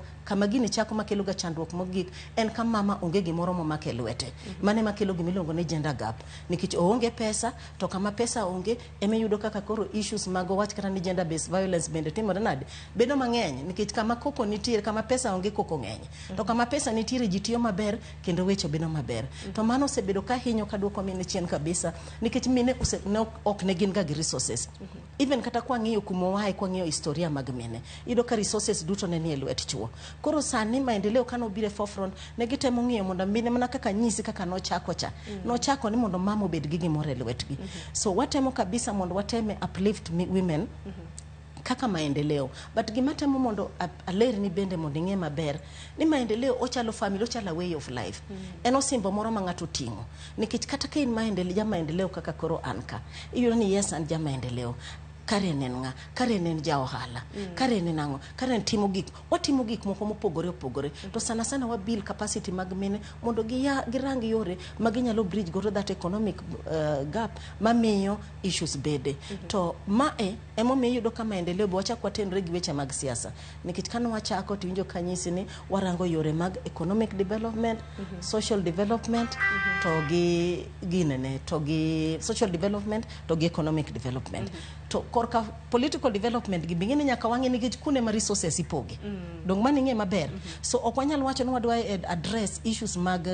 makelo ga chandruok mogik en ka mama onge gimoro momako e lwete. Mane makelo gima iluongo ni gender gap. Nikech oonge pesa, to kama pesa onge emiyudo kaka koro issues mag wach kata ni gender based violence bende timore nade? Bedo mang'eny nikech kama koko nitiere, kama pesa onge koko ng'eny. To kama pesa nitiere ji tiyo maber kendo weche bedo maber. To mano osebedo ka hinyo ka duoko mine chien kabisa nikech mine ok ne gin ga gi resources. Even kata kwang'iyo kuma wae, kwang'iyo historia mag mine, iyudo ka resources duto ne nie lwet chuo. Koro sani maendeleo kano obiro e forefront ne gitemo ng'iyo mondo mine mana kaka nyisi kaka nochako cha. Nochako ni mondo mama obed gi gimoro e lwetgi. So watemo kabisa mondo wateme uplift women kaka maendeleo. But gima temo mondo alerni bende mondo ing'e maber ni maendeleo ochalo family, ochalo a way of life. En osimbo moro ma ng'ato ting'o. Nikech kata ka in maendeleo, ja maendeleo kaka koro an ka, iyudo ni yes an ja maendeleo. Karen en ng'a? Karen en ja ohala. Karen en ang'o? Karen timo gik, watimo gik moko mopogore opogore. To sana sana wa build capacity mag mine mondo giya, girang yore ma ginyalo bridge godo that economic gap mamiyo issues bede. To mae emomiyo iyudo ka maendeleo be wachak watenre gi weche mag siasa. Nikech kane wachako to iwinjo ka nyisi ni warango yore mag economic development, social development, to gi ginene, to gi social development to gi economic development. To korka political development gi bing'e ni nyaka wang'e nikech kunde ma resources ipoge. Dong mano ing'e maber. So ok wanyal wacho ni wadwa address issues mag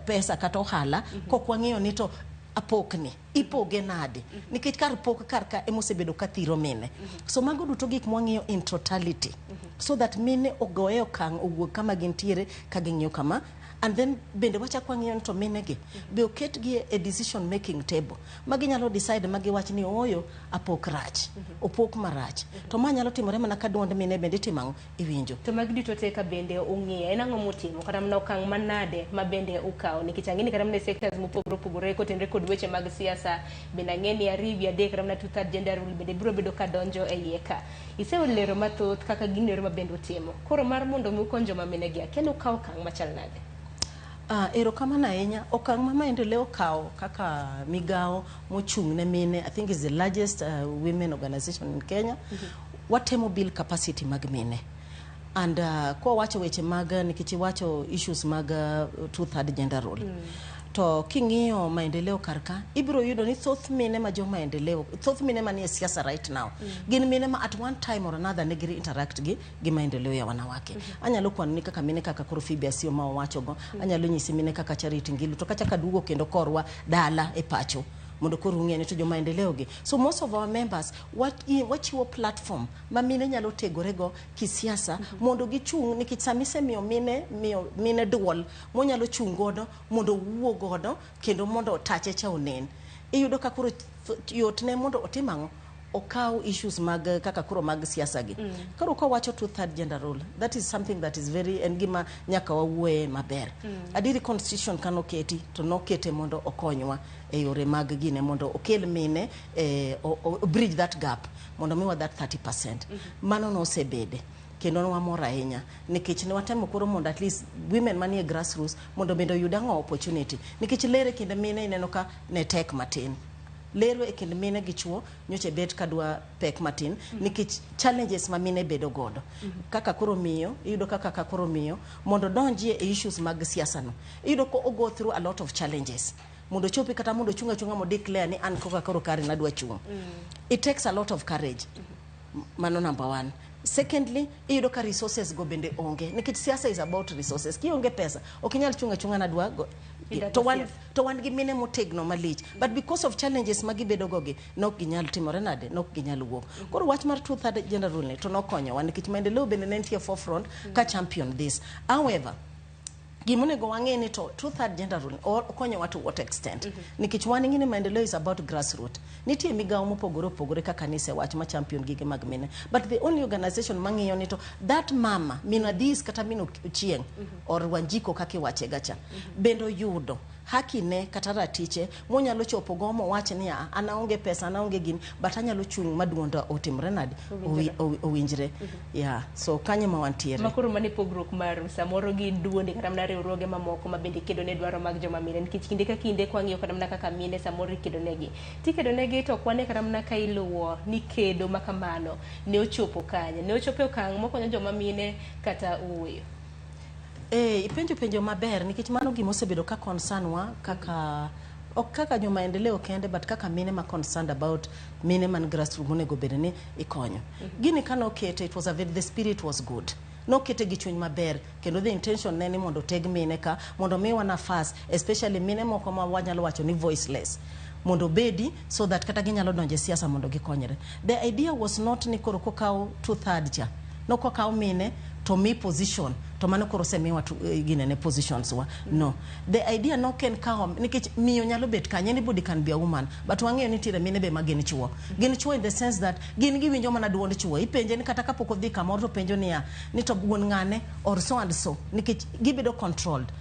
pesa kata ohala kok wang'eyo ni to apokni ipoge nade, nikech kar pok kar ka emosebedo ka thiro mine. So mago duto gik mwang'iyo in totality so that mine ogoye okang' owuog kama gintiere ka ging'iyo kama. And then bende wachak wang'iyo ni to mine gi be oketgi e decision making table ma ginyalo decide ma giwach ni ooyo, apok rach, opok marach. To ma nyalo timore mana ka duond mine bende itimo ang'o, iwinjo. To magi duto te ka bende ung'iyo, en ang'o mutimo kata mana okang' manade ma bende ukawo? Nikech ang'e ni kata mana e sectors mopogore opogore kotenore kod weche mag siasa, bende ang'e ni ariyo wi adek kata mana two-third gender rule bende biro bedo ka donjo e iye ka. Iselero mathoth kaka gino ero ma bende utimo. Koro mar mondo mi ukony joma mine gi, akia ni ukawo okang' machal nade? Erokamano ahinya. Okang' ma maendeleo okawo kaka migawo mochung' ne mine, I think is the largest women organization in Kenya. Watemo build capacity mag mine. And kwa wacho weche mag, nikech iwacho issues mag two-third gender rule. To king'iyo maendeleo kar ka, ibiro yudo ni thoth mine ma jo maendeleo, thoth mine manie siasa right now, gin mine ma at one time or another ne giri interact gi maendeleo ya wanawake. Anyalo kwano ni kaka mine kaka koro Phoebe Asiyo ma owachogo, anyalo nyisi mine kaka Charity Ngilu, to kachaka duogo kendo korwa dala e pacho mondo koro ung'e ni to jo maendeleo gi. So most of our members wachiwo platform ma mine nyalo tegorego kisiasa mondo gichung', nikech sama isemiyo mine, miyo mine duol monyalo chung' godo mondo owuo godo kendo mondo tache cha onen. Iyudo ka koro yot ne mondo otim ang'o? Okaw issues mag kaka koro mag siasa gi. Koro kawacho two-third gender rule, that is something that is very, en gima nyaka wawuoye maber. Adieri constitution kanoketi to nokete mondo okonywa e yore mag gine mondo okel mine o bridge that gap mondo miwa that 30%. Mano nosebede kendo ne wamor ahinya nikech ne watemo koro mondo at least women manie grassroots mondo bende oyud ang'o, opportunity, nikech ler e kind mine ineno ka ne tek matin. Lero e kind mine gi chuo nyocha bet kadwa pek matin nikech challenges ma mine bedo godo. Kaka koro miyo, iyudo kaka koro miyo mondo donjie e issues mag siasa no, iyudo ko go through a lot of challenges mondo chopi kata mondo chung achunga mo declare ni an koka koro kare nadwa chung. It takes a lot of courage. Mano number one. Secondly, iyudo ka resources go bende onge nikech siasa is about resources. Kionge pesa ok inyal chung achunga nadwa go. To wan gi mine motegno malich, but because of challenges ma gibedo go gi nok ginyal timore nade, nok ginyal wuok. Koro wach mar two third gender rule ni to nokonyowa nikech maendeleo bende ne nitie forefront ka champion this. However, gimonego wang'e ni to two third gender rule okonyowa to what extent? Nikech wan ing'e ni maendeleo is about grassroot. Nitie migawo mopogore opogore kaka nisewach ma champion gige mag mine, but the only organization mang'iyo ni to that mama min Adhis kata min Ochieng or Wanjiko kaka iwache gacha bende oyudo haki ne kata ratiche monyalo chopo go mowach ni an aonge pesa, an aonge gini, but anyalo chung' ma duonda otimre nade, owinjre. Yeah, so kanyo ma wantiere. Makoro mane pogruok maru samoro gi duonde kata mana riwruoge mamoko ma bende kedo ne dwaro mag joma mine, nikech kinde ka kinde kwang'iyo kata mana kaka mine samoro ikedo negi, tikedo negi to ok wane kata mana ka iluwo ni kedo ma kamano ne ochopo kanye, ne ochopo e okang' mokonyo joma mine kata ooyo. Ipenjo penjo maber nikech mano gima osebedo ka concern wa kaka ok kaka jo maendeleo kende, but kaka mine ma concerned about mine man grassroots monego bed ni ikonyo. Gini kane okete, it was a very, the spirit was good. Nokete gi chuny maber kendo the intention ne ni mondo oteg mine ka mondo miwa nafas, especially mine moko ma wanyalo wacho ni voiceless, mondo obedi so that kata ginyalo donjo e siasa mondo gikonyre. The idea was not ni koro kokaw two third cha nokokaw mine to mi position to mano koro osemiwa ginene positions wa. No, the idea nok en kawo nikech miyo nyalo bet kanye, anybody can be a woman, but wang'eyo ni nitiere mine be ma gin chuo. Gin chuo in the sense that gin giwinjo mana duond chuo. Ipenje ni kata kapok odhi kamoro to penjo niya ni to wuon ng'ane or so and so, nikech gibedo controlled.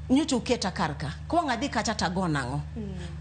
Nyocha uketa kar ka, kowang' adhi kacha tago nang'o?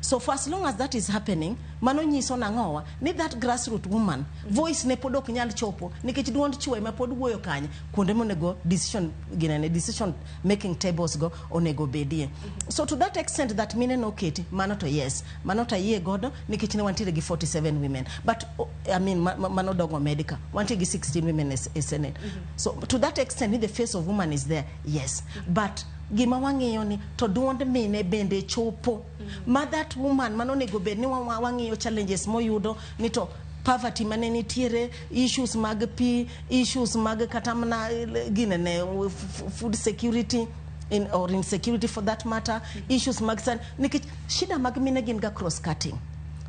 So for as long as that is happening, mano nyiso nang'owa ni that grassroot woman voice ne pod ok nyal chopo, nikech duond chwo ema pod wuoyo kanye kuonde monego decision ginene, decision making tables go onego bedie. So to that extent that mine noketi, mano to yes, mano to ayie godo, nikech ne wantiere gi 47 women, but oh, I mean, mano dongo medica wantie gi 16 women e Senate. So to that extent ni the face of woman is there, yes, but gima wang'iyo ni to duond mine bende chopo ma that woman mano onego bed ni wang'iyo challenges moyudo ni to poverty mane nitiere, issues mag pi, issues mag kata mana ginene food security in, or insecurity for that matter, issues mag san, nikech shida mag mine gin ga cross cutting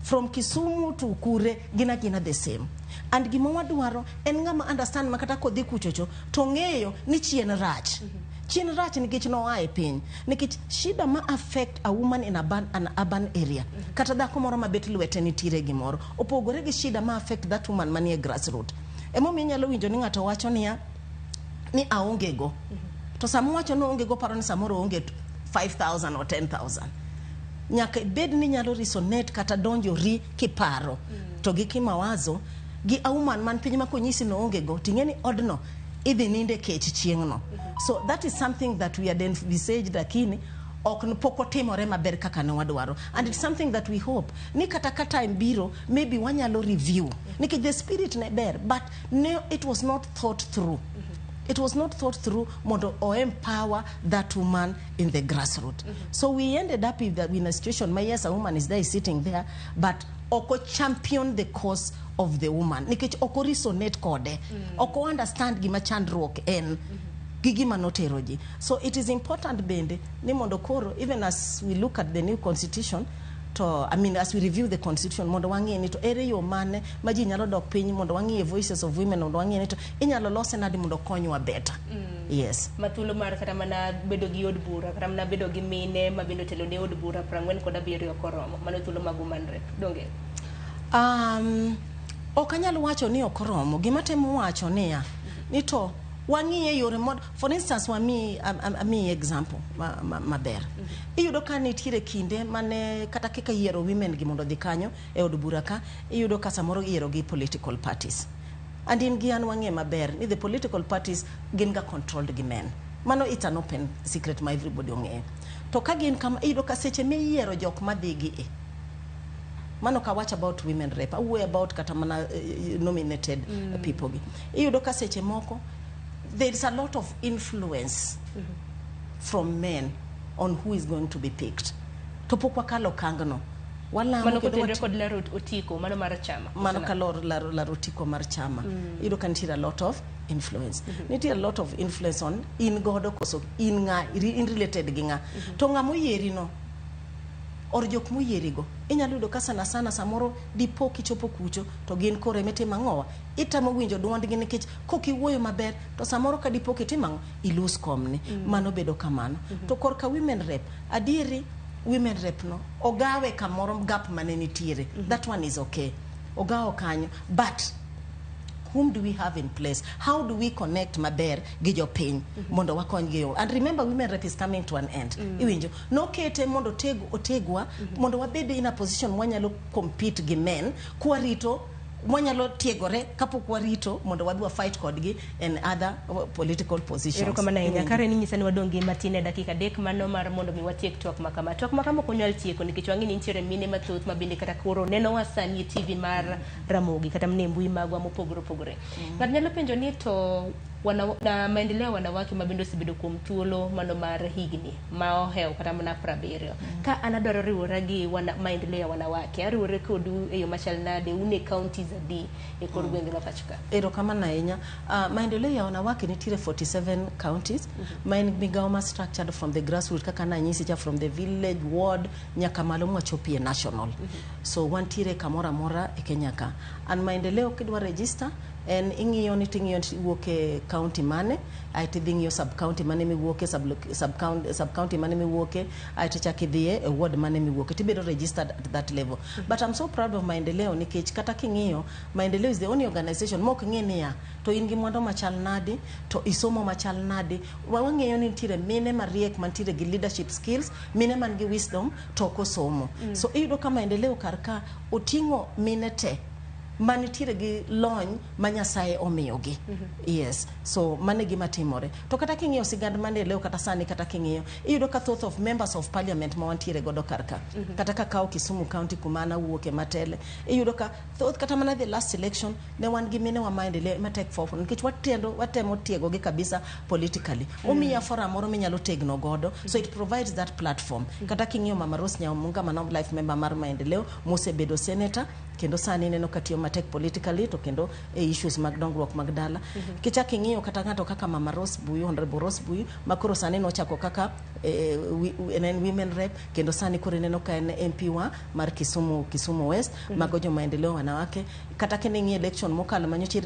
from Kisumu to Kure, gina gina the same. And gima wadwaro en ng'ama understand ma kata kodhi kuchocho to ng'eyo ni chien rach, chien rach, nikech noa e piny, nikech shida ma affect a woman in an urban area, kata dhako moro mabet lwete nitiere gimoro opogore gi shida ma affect that woman manie grassroot. Emomiyo inyalo winjo ni ng'ato wacho niya ni aonge go, to sama owacho ni oonge go, paro ni samoro oonge 5000 or 10,000. Nyaka ibed ni nyalo resonate kata donjori kiparo to gi kimawazo gi a woman man piny ma konyisi no onge go, ting'e ni odno idhi ninde kech chieng'no. So that is something that we had envisaged, lakini ok pok otimore maber kaka ne wadwaro, and it's something that we hope ni kata ka time biro, maybe wanyalo review, nikech the spirit ne ber, but ne it was not thought through. It was not thought through mondo o empower that woman in the grassroots. So we ended up in a situation where, yes, a woman is there, is sitting there, but oko champion the cause of the woman, nikech ok resonate kode, ok understand gima chandruok en gi gima notero ji. So it is important bende ni mondo koro, even as we look at the new constitution, to, I mean, as we review the constitution, mondo wang'e ni to ere yo mane ma ji nyalo dok piny mondo wang'iye voices of women, mondo wang'e ni to inyalo lose nade mondo konywa better. Yes. Ma thuolo mar kata mana bedo gi od bura, kata mana bedo gi mine ma bende otelo ne od bura 47 koromo, mano thuolo mag woman rep donge? Ok anyal wacho ni ok oromo. Gima temo wacho niya ni to wang'iye yore mod, for instance, wami amiyi example maber. Iyudo ka nitiere kinde mane kata kaka yiero women gi mondo odhi kanyo e od bura ka, iyudo ka samoro iyiero gi political parties, and in gi an wang'e maber ni the political parties gin ga controlled gi men. Mano it's an open secret ma everybody ong'eyo. To ka gin kama, iyudo ka seche miyiero jok madhi gi e mano ka wach about women rep, awuoyo about kata mana nominated people gi, iyudo ka seche moko there is a lot of influence from men on who is going to be picked. To pok wakalo okangno. Walamo mano kendo kotenore kod laro otiko mano mar chama. Mano kalor laro otiko mar chama, iyudo ka nitiere a lot of influence, nitie a lot of influence on in godo koso in ng'a in related gi ng'a, to ng'ama oyieri no or jok moyierigo. Inyalo yudo ka sana sana samoro dipo kichopo kucho to gin koro emitimo ang'owa, itamo winjo duondgi, nikech kok iwuoyo maber to samoro ka dipo kitimo ang'o, ilus komni. Mano bedo kamano. To korka women rep, adieri women rep no ogawe kamoro gap mane nitiere, that one is okay, ogawo kanyo, but whom do we have in place? How do we connect maber gi jopiny mondo wakony gi yo? And remember, women rep is coming to an end. Iwinjo nokete mondo oteg otegwa mondo wabed in a position mwanyalo compete gi men kwarito mwanyalo tiegore kapok warito mondo wadhi wa fight kodgi in other political positions. Erokamano ahinya. Iwinjo? Karen, inyisa ni wadong' gi matin e dakika 3 mano mar mondo mi watiek twak ma kama. Twak ma kama ok wanyal tieko nikech wang'e ni nitiere mine mathoth ma bende kata koro nenowa sani e TV mar Ramogi kata mana e mbui magwa mopogore opogore. Ng'ato nyalo penjo ni to na maendeleo ya wanawake ma bende osebedo kuom thuolo mano mar higni ma ohewo kata mana 70. Ka an adwaro riwora gi maendeleo ya wanawake, ariwore kodu e yo machal nade? Un e counties adi e kor gwenge ma pacho ka? Erokamano ahinya. Maendeleo ya wanawake nitiere 47 counties, ma en migawo ma structured from the grassroots, kaka nanyisi cha, from the village, ward, nyaka malo mwachopie national. So wantiere kamoro amora e Kenya ka. And maendeleo kidwa register En ing'iyo ni ting'iyo ni iwuok e county mane, aeto idhi ng'iyo sub county mane miwuoke, sub county mane miwuoke, aeto ichak idhiye e ward mane miwuoke, tibedo registered at that level. But I'm so proud of Maendeleo nikech kata king'iyo, Maendeleo is the only organization mok ng'i niya to in gi mwandu machal nadi, to isomo machal nadi. Wang'eyo ni nitiere mine mariek mantiere gi leadership skills, mine man gi wisdom to ok osomo. So iyudo ka Maendeleo kar ka oting'o mine te manitiere gi lony ma Nyasaye omiyogi. Yes, so mano e gima timore. To kata king'iyo sigand Maendeleo kata sani, kata king'iyo, iyudo ka thoth of members of parliament ma wantiere godo kar ka, kata kakawo Kisumu County kuma an awuoke matele, iyudo ka thoth, kata mana the last election ne wan gi mine wa Maendeleo ema take forward nikech watemo tiegogi kabisa politically. Omiya forum moro minyalo tegno godo, so it provides that platform. Kata king'iyo Mama Rose Nyamunga, mano life member mar Maendeleo mosebedo senator, kendo sani ineno ka tiyo matek politically to kendo e issues mag dongruok mag dala. Kichak ing'iyo kata ng'ato kaka Mama Rose Buyu, Honorable Rose Buyu, ma koro sani nochako kaka en women rep, kendo sani koro ineno ka en MP wa mar Kisumu West. Mago jo Maendeleo wanawake. Kata kining'iyo election mokalo manyocha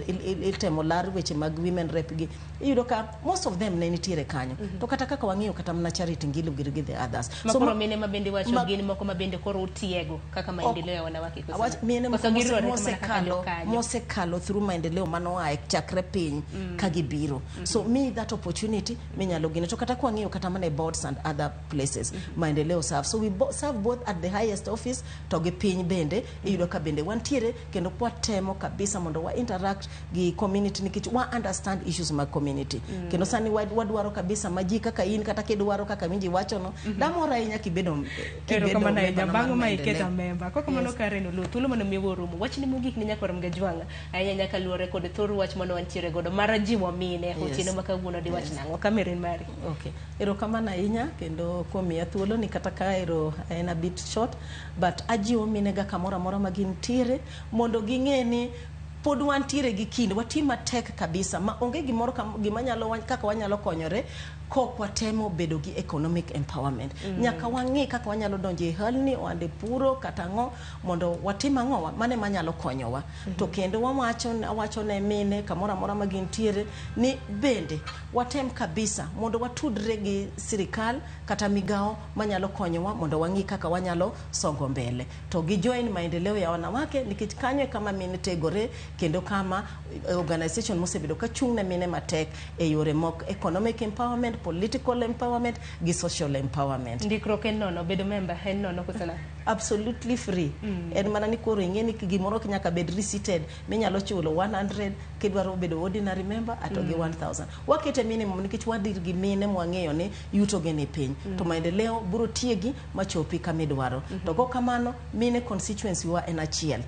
itemo lar weche mag women rep gi, iyudo ka most of them ne nitiere kanyo. To kata kaka wang'iyo kata mana Charity Ngilu gi the others. Ma koro mine ma bende wacho gin moko ma bende koro utiego kaka Maendeleo ya wanawake koso? Awach mine Koso moko giruore mana kaka jokanyo? mosekalo through Maendeleo manoa e chakre piny ka gibiro. So me that opportunity minyalo gine. To kata kwang'iyo kata mana e boards and other places, Maendeleo serve. So we serve both at the highest office to gi piny bende, iyudo ka bende wantiere kendo kwatemo kabisa mondo wa interact gi community nikech wa understand issues mag community. Kendo sani wadwaro kabisa ma ji kaka in, kata kidwaro kaka winji wachono, damor ahinya kibedo Erokamano ahinya member no mar bang' ma Maendeleo. iketa memba. Kokamano Karen Oloo, thuolo mano miwa oromo. Wachni mogik ni nyakwar Mgajwang'a ahinya nyaka luwore kod thor wach mano wantiere godo mar jiwo mine otieno ma kawuono diwach nang'o? Kamera en mari. Okay. Erokamano ahinya kendo kuom miya thuolo ni, kata ka ero en a bit short, but ajiwo minega kamoro amora ma gintiere mondo ging'e ni pod wantiere gi kinde, wati matek kabisa ma onge gimoro gima nyalo kaka wanyalo konyore kok watemo bedo gi economic empowerment. Nyaka wang'i kaka wanyalo donjo e halni oande puro kata ang'o mondo watim ang'o mane manyalo konyowa. To kendo awacho ne mine kamoro amora ma gintiere ni bende watem kabisa mondo watudre gi sirikal kata migawo manyalo konyowa mondo wang'i kaka wanyalo songo mbele. To gi join Maendeleo ya wanawake nikech kanyo e kama mine tegore kendo kama organization mosebedo ka chung' ne mine matek e yore mok economic empowerment, political empowerment gi social empowerment. Ndikruok en nono, bedo member en nono koso nang'o? Absolutely free. En mana ni koro ing'e ni gimoro ok nyaka bed receipted, minyalo chulo 100 kidwaro bedo ordinary member ato gi 1000. Wakete minimum nikech wadir gi mine mwang'eyo ni yuto gi ni piny. To Maendeleo biro tiegi machopi kamidwaro. To kok kamano, mine constituency wa en achiel.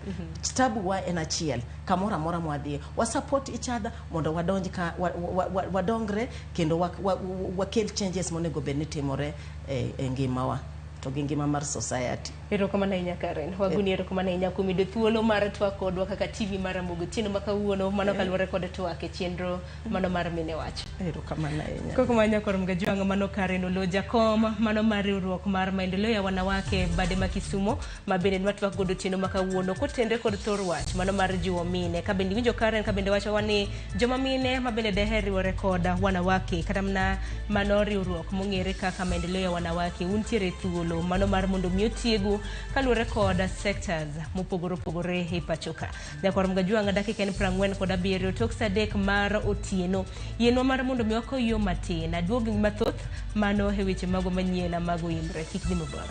Tabu wa en achiel. Kamoro amora mwadhiye. Wa support each other mondo wadonj ka wadongre kendo wakel changes monego bed ni timore e ngimawa to gi ngima mar society. Erokamano ahinya Karen. Waguni erokamano ahinya kuom yudo thuolo mar twak kodwa kaka TV mar Ramogi otieno ma kawuono mano kaluwore kod twak e chenro mano mar mine wach. Erokamano ahinya. Koko ma nyakwar Mgajwang' mano Karen Oloo jakom mano mar riwruok mar Maendeleo ya wanawake bade ma Kisumo ma bende nwatwak godo otieno ma kawuono kotenre kod thor wach mano mar jiwo mine. Ka bende iwinjo Karen ka bende wachowa ni joma mine ma bende deher riwore kod wanawake kata mana mano riwruok mong'ere kaka Maendeleo ya wanawake untiere thuolo mano mar mondo mi otiegu kaluwore kod sectors mopogore opogore e pacho ka. Nyakwar Mgajwang' dakika en 47 tok saa 3 mar otieno. Yienwa mar mondo mi wakow yo matin aduog mathoth mano e weche mago manyien mago imre kik dhi mabor.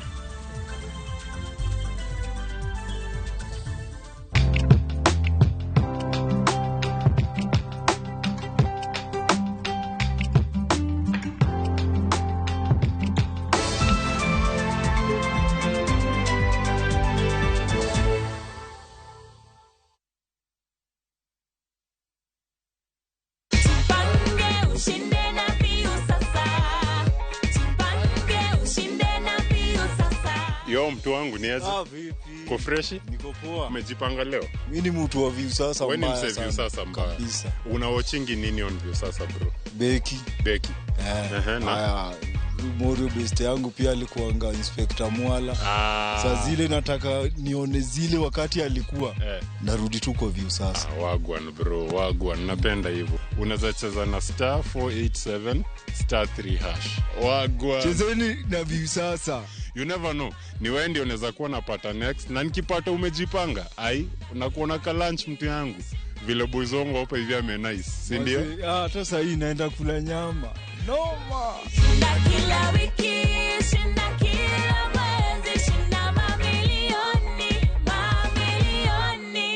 Ushinde na Viusasa. Jipange ushinde na Viusasa. Yo mtu wangu ni aje? Vipi? Uko freshi? Niko poa. Umejipanga leo? Mimi ni mtu wa Viusasa Wewe ni mbaya msee sana. Viusasa mbaya. Kabisa. Una watchingi nini on Viusasa bro? Beki. Beki. Na Morio best yangu pia alikuanga Inspector Mwala. Saa zile nataka nione zile wakati alikuwa, narudi tu kwa Viusasa. Wagwan bro, wagwan, napenda hivyo. Unaweza cheza na star 487 star 3 hash. Wagwan. Chezeni na Viusasa. You never know. Ni wewe ndio unaweza kuwa napata next, na nikipata umejipanga. Ai, unakuona ka lunch mtu yangu. Vile boys wangu hapa hivi ame nice, si ndio? Wazee, hata sasa hii naenda kula nyama. Noma. Shinda kila wiki, shinda kila mwezi, shinda mamilioni, mamilioni.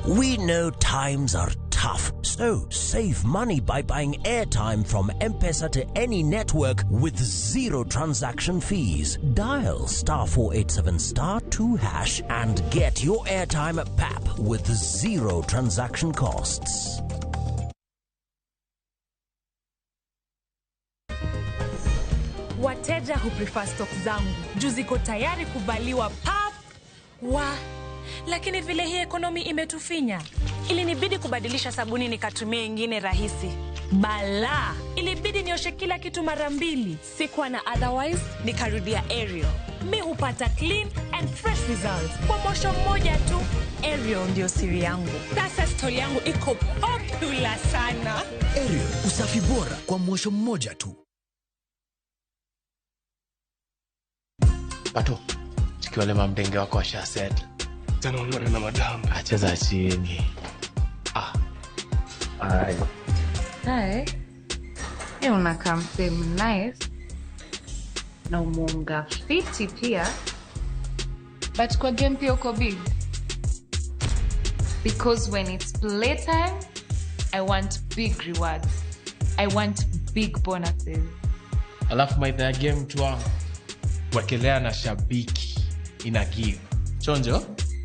We know times are tough, so save money by buying airtime from M-Pesa to any network with zero transaction fees. Dial star 487 star 2 hash and get your airtime at PAP with zero transaction costs. Wateja huprefer stock zangu juu ziko tayari kuvaliwa pap wa, lakini vile hii ekonomi imetufinya, ilinibidi kubadilisha sabuni nikatumia ingine rahisi. Bala, ilibidi nioshe kila kitu mara mbili. Sikuwa na otherwise, nikarudia Ariel. Mi hupata clean and fresh results kwa mosho mmoja tu. Ariel ndio siri yangu. Sasa stori yangu iko popular sana. Ariel, usafi bora kwa mwosho mmoja tu. Pato, chikiwale mamdenge wako washa set. Tena ungare na madam. Acheza chini. Ai. Hi. Hey, unakaa msee nice. Na umeunga fiti pia. But kwa game pia uko big. Because when it's playtime, I want big rewards. I want big bonuses. Alafu maidha ya game mtu wangu. Wekelea na Shabiki ina give. Chonjo?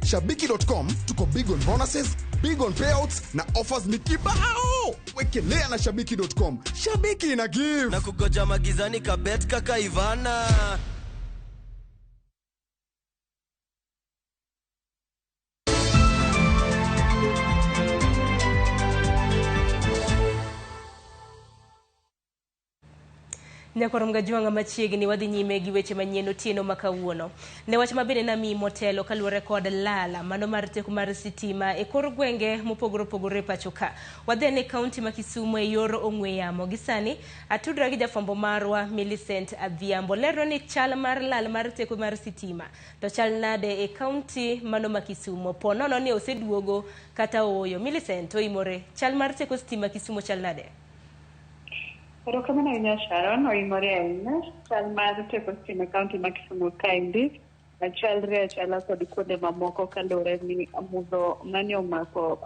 Shabiki.com tuko big on bonuses, big on payouts na offers ni kibao. Wekelea na Shabiki.com. Shabiki ina give. Na kugoja magizani kabet kaka Ivana. Nyakwar Mgajwang'a machiegni wadhi nyime gi weche manyien otieno ma kawuono. Ne wach mabende namiyi motelo kaluwore kod lala mano mar teko mar sitima e kor gwenge mopogore opogore e pacho ka. Wadhi ane kaunti ma Kisumu e yor ong'we yamo. Gi sani atudra gi jafwambo marwa Millicent Adhiambo lero ni chal mar lal mar teko mar sitima to chal nade e kaunti mano ma Kisumu. Po nono ni oseduogo kata ooyo. Millicent oimore, chal mar teko sitima Kisumu chal nade? Erokamano ahinya Sharon, oimore ahinya. Chal mar teko stima e kaunti ma Kisumu kaendi chalre achala kod kuonde mamoko kaluwore ni mudho mane omako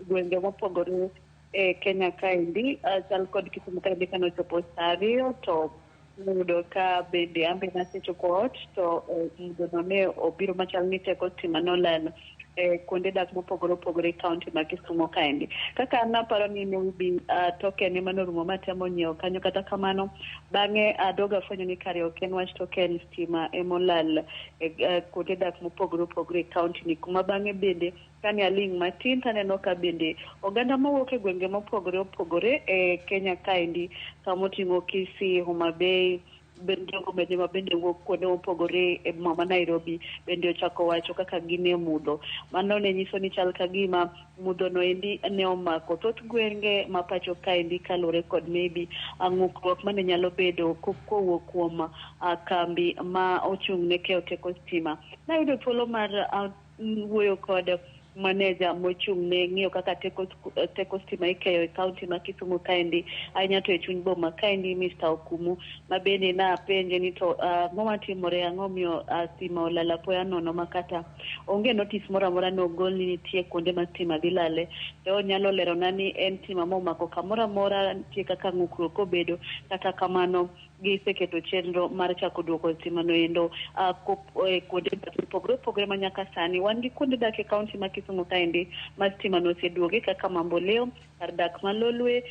gwenge mopogore e Kenya kaendi chal kod Kisumu kaendi kanochopo saa 2 to noyudo ka bende ambe nasechopo ot to mudhono ne obiro machal ni teko stima nolal kuonde dak mopogore opogore e kaunti ma Kisumu kaendi. Kaka an aparo ni maybe token ema norumo matemo nyiewo kanyo, kata kamano bang'e adogo afwenyo ni kare ok en wach token, stima emolal kuonde dak mopogore opogore e kaunti ni, kuma bang'e bende kane aling' matin taneno ka bende oganda mawuok e gwenge mopogore opogore e Kenya kaendi kamoting'o Kisii, Homa Bay, jogo bende ma bende wuok kuonde mopogore e boma ma Nairobi bende ochako wacho kaka gin e mudho. Mano ne nyiso ni chal ka gima mudho no endi ne omako thoth gwenge ma pacho kaendi kaluwore kod maybe ng'ukruok mane nyalo bedo kowuok kuom kambi ma ochung' ne keyo teko stima. Nayudo thuolo mar wuoyo kod Maneja mochung' ne ng'iyo kaka teko stima ikeyo e kaunti ma Kisumu kaendi, ahinya to e chuny boma kaendi, Mr. Okumu, ma bende napenje ni to ang'o matimore, ang'o miyo stima olal apoya nono ma kata onge notice moro amora nogol ni nitie kuonde ma stima dhi lale. To onyalo lerona ni en stima momako kamoro amora, nitie kaka ng'ukruok obedo, kata kamano giseketo chenro mar chako duoko stima no endo kuonde dak mopogore opogore ma nyaka sani wan gi kuonde dak e kaunti ma Kisumu kaendi ma stima no oseduogi kaka Mamboleo, kar dak ma Lolwe,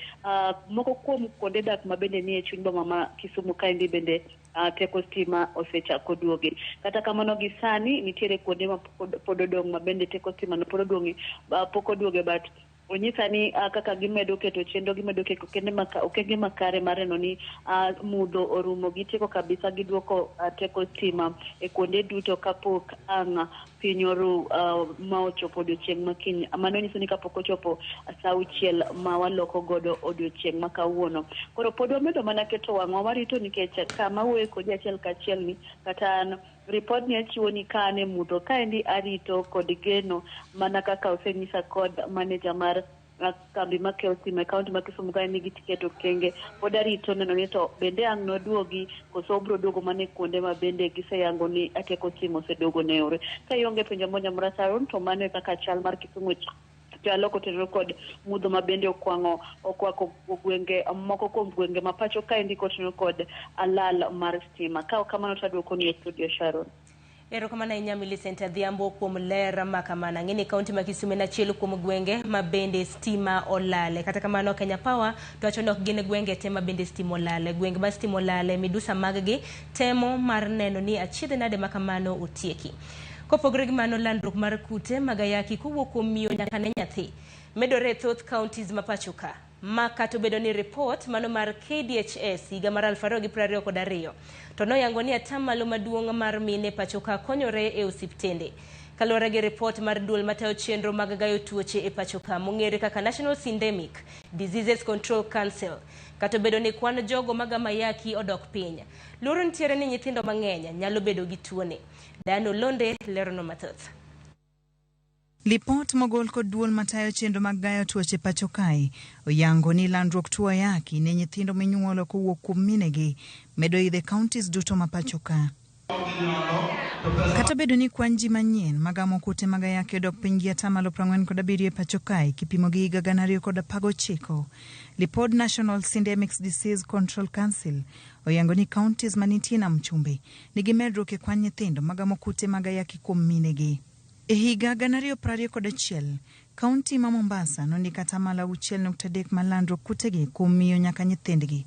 moko kuom kuonde dak ma bende nie chuny boma ma Kisumu kaendi bende teko stima osechako duogi. Kata kamano gi sani nitiere kuonde ma pod odong' ma bende teko stima no pod oduogi, pok oduoge, but onyisa ni kaka gimedo keto chenro, gimedo keto okenge makare mar neno ni mudho orumo, gitieko kabisa, giduoko teko stima e kuonde duto kapok ang' piny oru ma ochopo odiochieng' ma kiny. Mano nyiso ni kapok ochopo sa 6 ma waloko godo odiochieng' ma kawuono. Koro pod wamedo mana keto wang'wa warito, nikech kama wuoyo kodi achiel kachiel ni kata an ripot ni achiwo ni ka an e mudho kaendi arito kod geno mana kaka osenyisa kod maneja mar kambi makeyo stima e kaunti ma Kisumu kae ni giketo okenge, pod arito neno ni to bende ang' noduogi koso obro duogo mana e kuonde ma bende giseyango ni teko stima oseduogo ne ore. Ka ionge penjo moro amora, Sharon, to mano e kaka chal mar Kisumu chalo kotenore kod mudho ma bende okwang'o okwako gwenge moko kuom gwenge ma pacho kaendi kotenore kod lal mar stima. Ka ok kamano to aduoko ni e studio, Sharon. Erokamano ahinya Millicent Adhiambo kuom ler ma kamano. Ang'e ni kaunti ma Kisumu en achiel kuom gwenge ma bende stima olale. Kata kamano Kenya Power to wacho ni ok gin gwenge te ma bende stima olale. Gwenge ma stima olale, midusa mag gi temo mar neno ni achiedh nade ma kamano otieki. Kopogore gi mano, landruok mar kute mag ayaki kowuok kuom miyo nyaka ne nyathi medore e thoth counties ma pacho ka. Ma kata obedo ni ripot mano mar KDHS higa mar 2022 to noyango ni atamalo maduong' mar mine pacho ka konyore e osiptende. Kaluwore gi ripot mar duol matayo chenro mag gayo tuoche e pacho ka mong'ere kaka National Syndemic Diseases Control Council, kata obedo ni kwan jogo magamo ayaki odok piny, luoro nitiere ni nyithindo mang'eny nyalo bedo gi tuoni. Diana Olonde lerono mathoth. Lipot mogol kod duol matayo chenro mag gayo tuoche pacho kae oyango ni landruok tuo ayaki ne nyithindo minyuolo kowuok kuom minegi medo idho e counties duto ma pacho ka. Kata obedo ni kwan ji manyien magamo kute mag ayaki odok piny gi 47% e pacho kae kipimo gi higa 2019, lipod National Syndemic Disease Control Council oyango ni counties manitie nam chumbi nigi medruok e kwan nyithindo magamo kute mag ayaki kuom minegi. E higa 2021, kaunti ma Mombasa nondiko 6.3% mar landruok kutegi kuom miyo nyaka nyithindgi,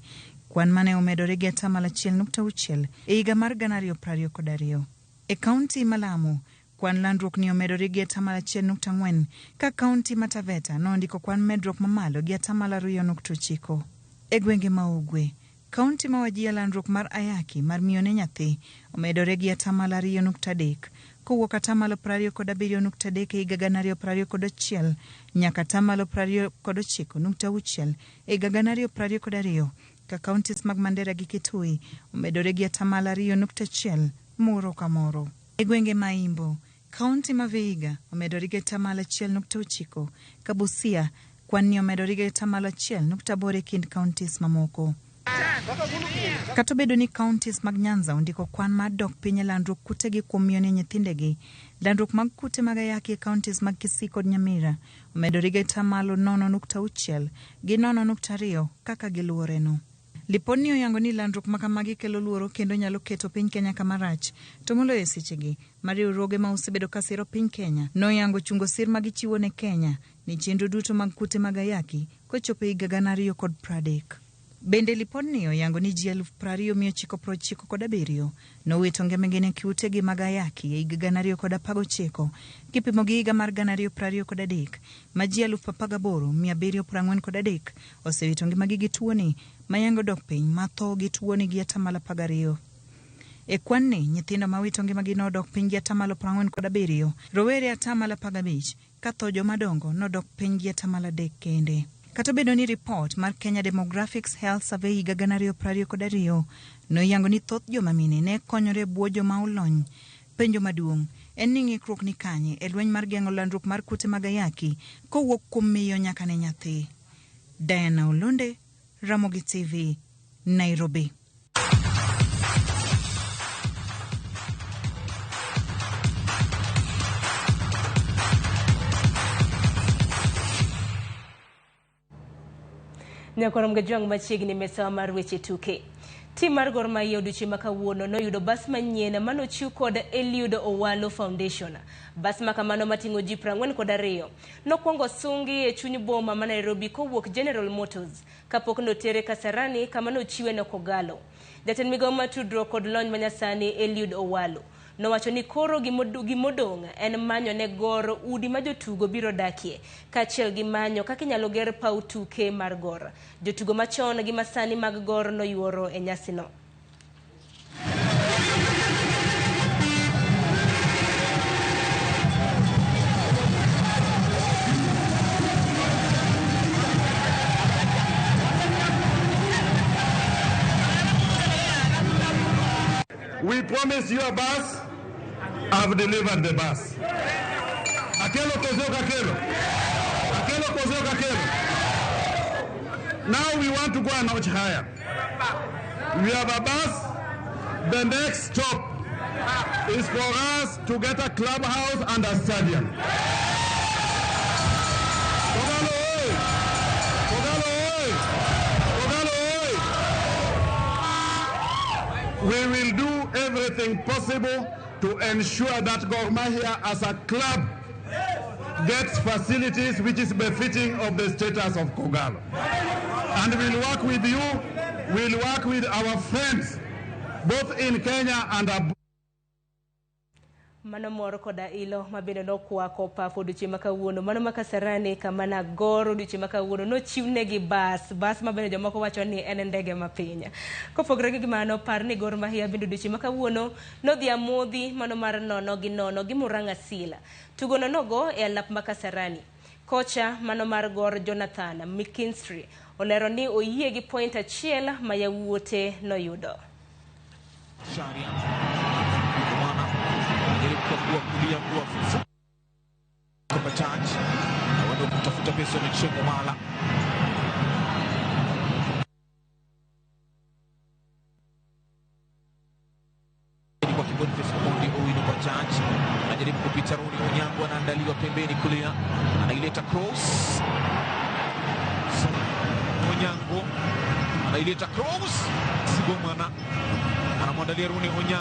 kwan mane omedore gi 1.6% e higa mar 2022. E kaunti ma Lamu, kwan landruok ni omedore gi 1.4%, ka kaunti ma Taveta nondiko kwan medruok mamalo gi 2.9%. E gwenge ma Ugwe, kaunti ma Wajir landruok mar ayaki mar miyo ne nyathi omedore gi 2.3% kowuok 27.3% e higa 2021 nyaka 29.6% e higa 2022, ka counties mag Mandera gi Kitui omedore gi 2.1% moro ka moro. E gwenge ma Imbo, kaunti ma Vihiga omedore gi 1.9%, ka Busia kwan ni omedore gi 1.8% e kind counties mamoko. Kata obedo ni counties mag Nyanza ondiko kwan mar dok piny e landruok kutegi kuom miyo ne nyithindegi, landruok mag kute mag ayaki e counties mag Kisii kod Nyamira omedore gi 0.6% gi 0.2% kaka giluworeno. Lipodni oyango ni landruok ma kamagi kelo luoro kendo nyalo keto piny Kenya kama rach, to moloyo e sechegi ma riwruoge ma osebedo ka siro piny Kenya noyango chungo sir ma gichiwo ne Kenya ne chenro duto mag kute mag ayaki kochopo e higa 2030. Bende lipodni oyango ni ji 20,997 nowito ngimagi ne kutegi mag ayaki e higa 2019 kipimo gi higa mar 2023 ma ji 18,743 osewito ngimagi gi tuoni mayango dok piny ma tho gi tuoni gi 12%. E kwan ni, nyithindo mawito ngimagi nodok piny gi 47%, rowere 15%, ka tho jomadongo nodok piny gi 3% kende. Kata obedo ni ripot mar Kenya Demographics Health Survey higa 2022 noyango ni thoth joma mine ne konyore e bwo joma olony, penjo maduong' en ni ng'ikruok ni kanye e lweny mar geng'o landruok mar kute mag ayaki kowuok kuom miyo nyaka ne nyathi. Diana Olonde, Ramogi TV, Nairobi. Nyakorom Gajwang' machiegni mesawa mar weche tuke. Tim mar Gor Mahia odiochieng' ma kawuono noyudo bas manyien manochiw kod Eliud Owalo Foundation. Bas ma kamano mating'o ji 42 nokwongo sungi e chuny boma ma Nairobi kowuok General Motors kapok notere Kasarani kama nochiwe ne Kogalo. Jatend migao mar tudruok kod lony manyasani Eliud Owalo nowacho ni koro gimodong' en manyo ne Gor udi ma jotugo biro dakie kaachiel gi manyo kaka inyalo ger paw tuke mar Gor. Jotugo machon gi masani mag Gor noyuoro e nyasino. We promised you a bus. I've delivered the bus. Akelo Kozio Kakelo. Akelo Kozio Kakelo. Now we want to go a notch higher. We have a bus. The next stop is for us to get a clubhouse and a stadium. Kogalo oi! Kogalo oi! Kogalo oi! We will do everything possible to ensure that Gor Mahia as a club gets facilities which is befitting of the status of Kogalo. And we'll work with you, we'll work with our friends, both in Kenya and abroad. Mano mor koda ilo mabende nokwako pap odiochieng' ma kawuono. Mano ma Kasarani kama na Gor odiochieng' ma kawuono nochiwnegi bas, bas ma bende jomoko wacho ni en ndege mapiny. Kopogore gi mano, par ni Gor Mahia bende odiochieng' ma kawuono nodhi amodhi mano mar 0-0 gi Murang'a Seal. Tugono nogo e alap ma Kasarani. Kocha mano mar Gor Jonathan McKinstry olero ni oyie gi point 1 ma yawuote noyudo. Kutafuta pesa amechenga mala kwa Boniface Omondi Owino kwa Judge anajaribu kupita Roni Onyango anaandaliwa pembeni kulia anaileta cross Onyango anaileta cross Sigomana anamwandalia Roni Onyango.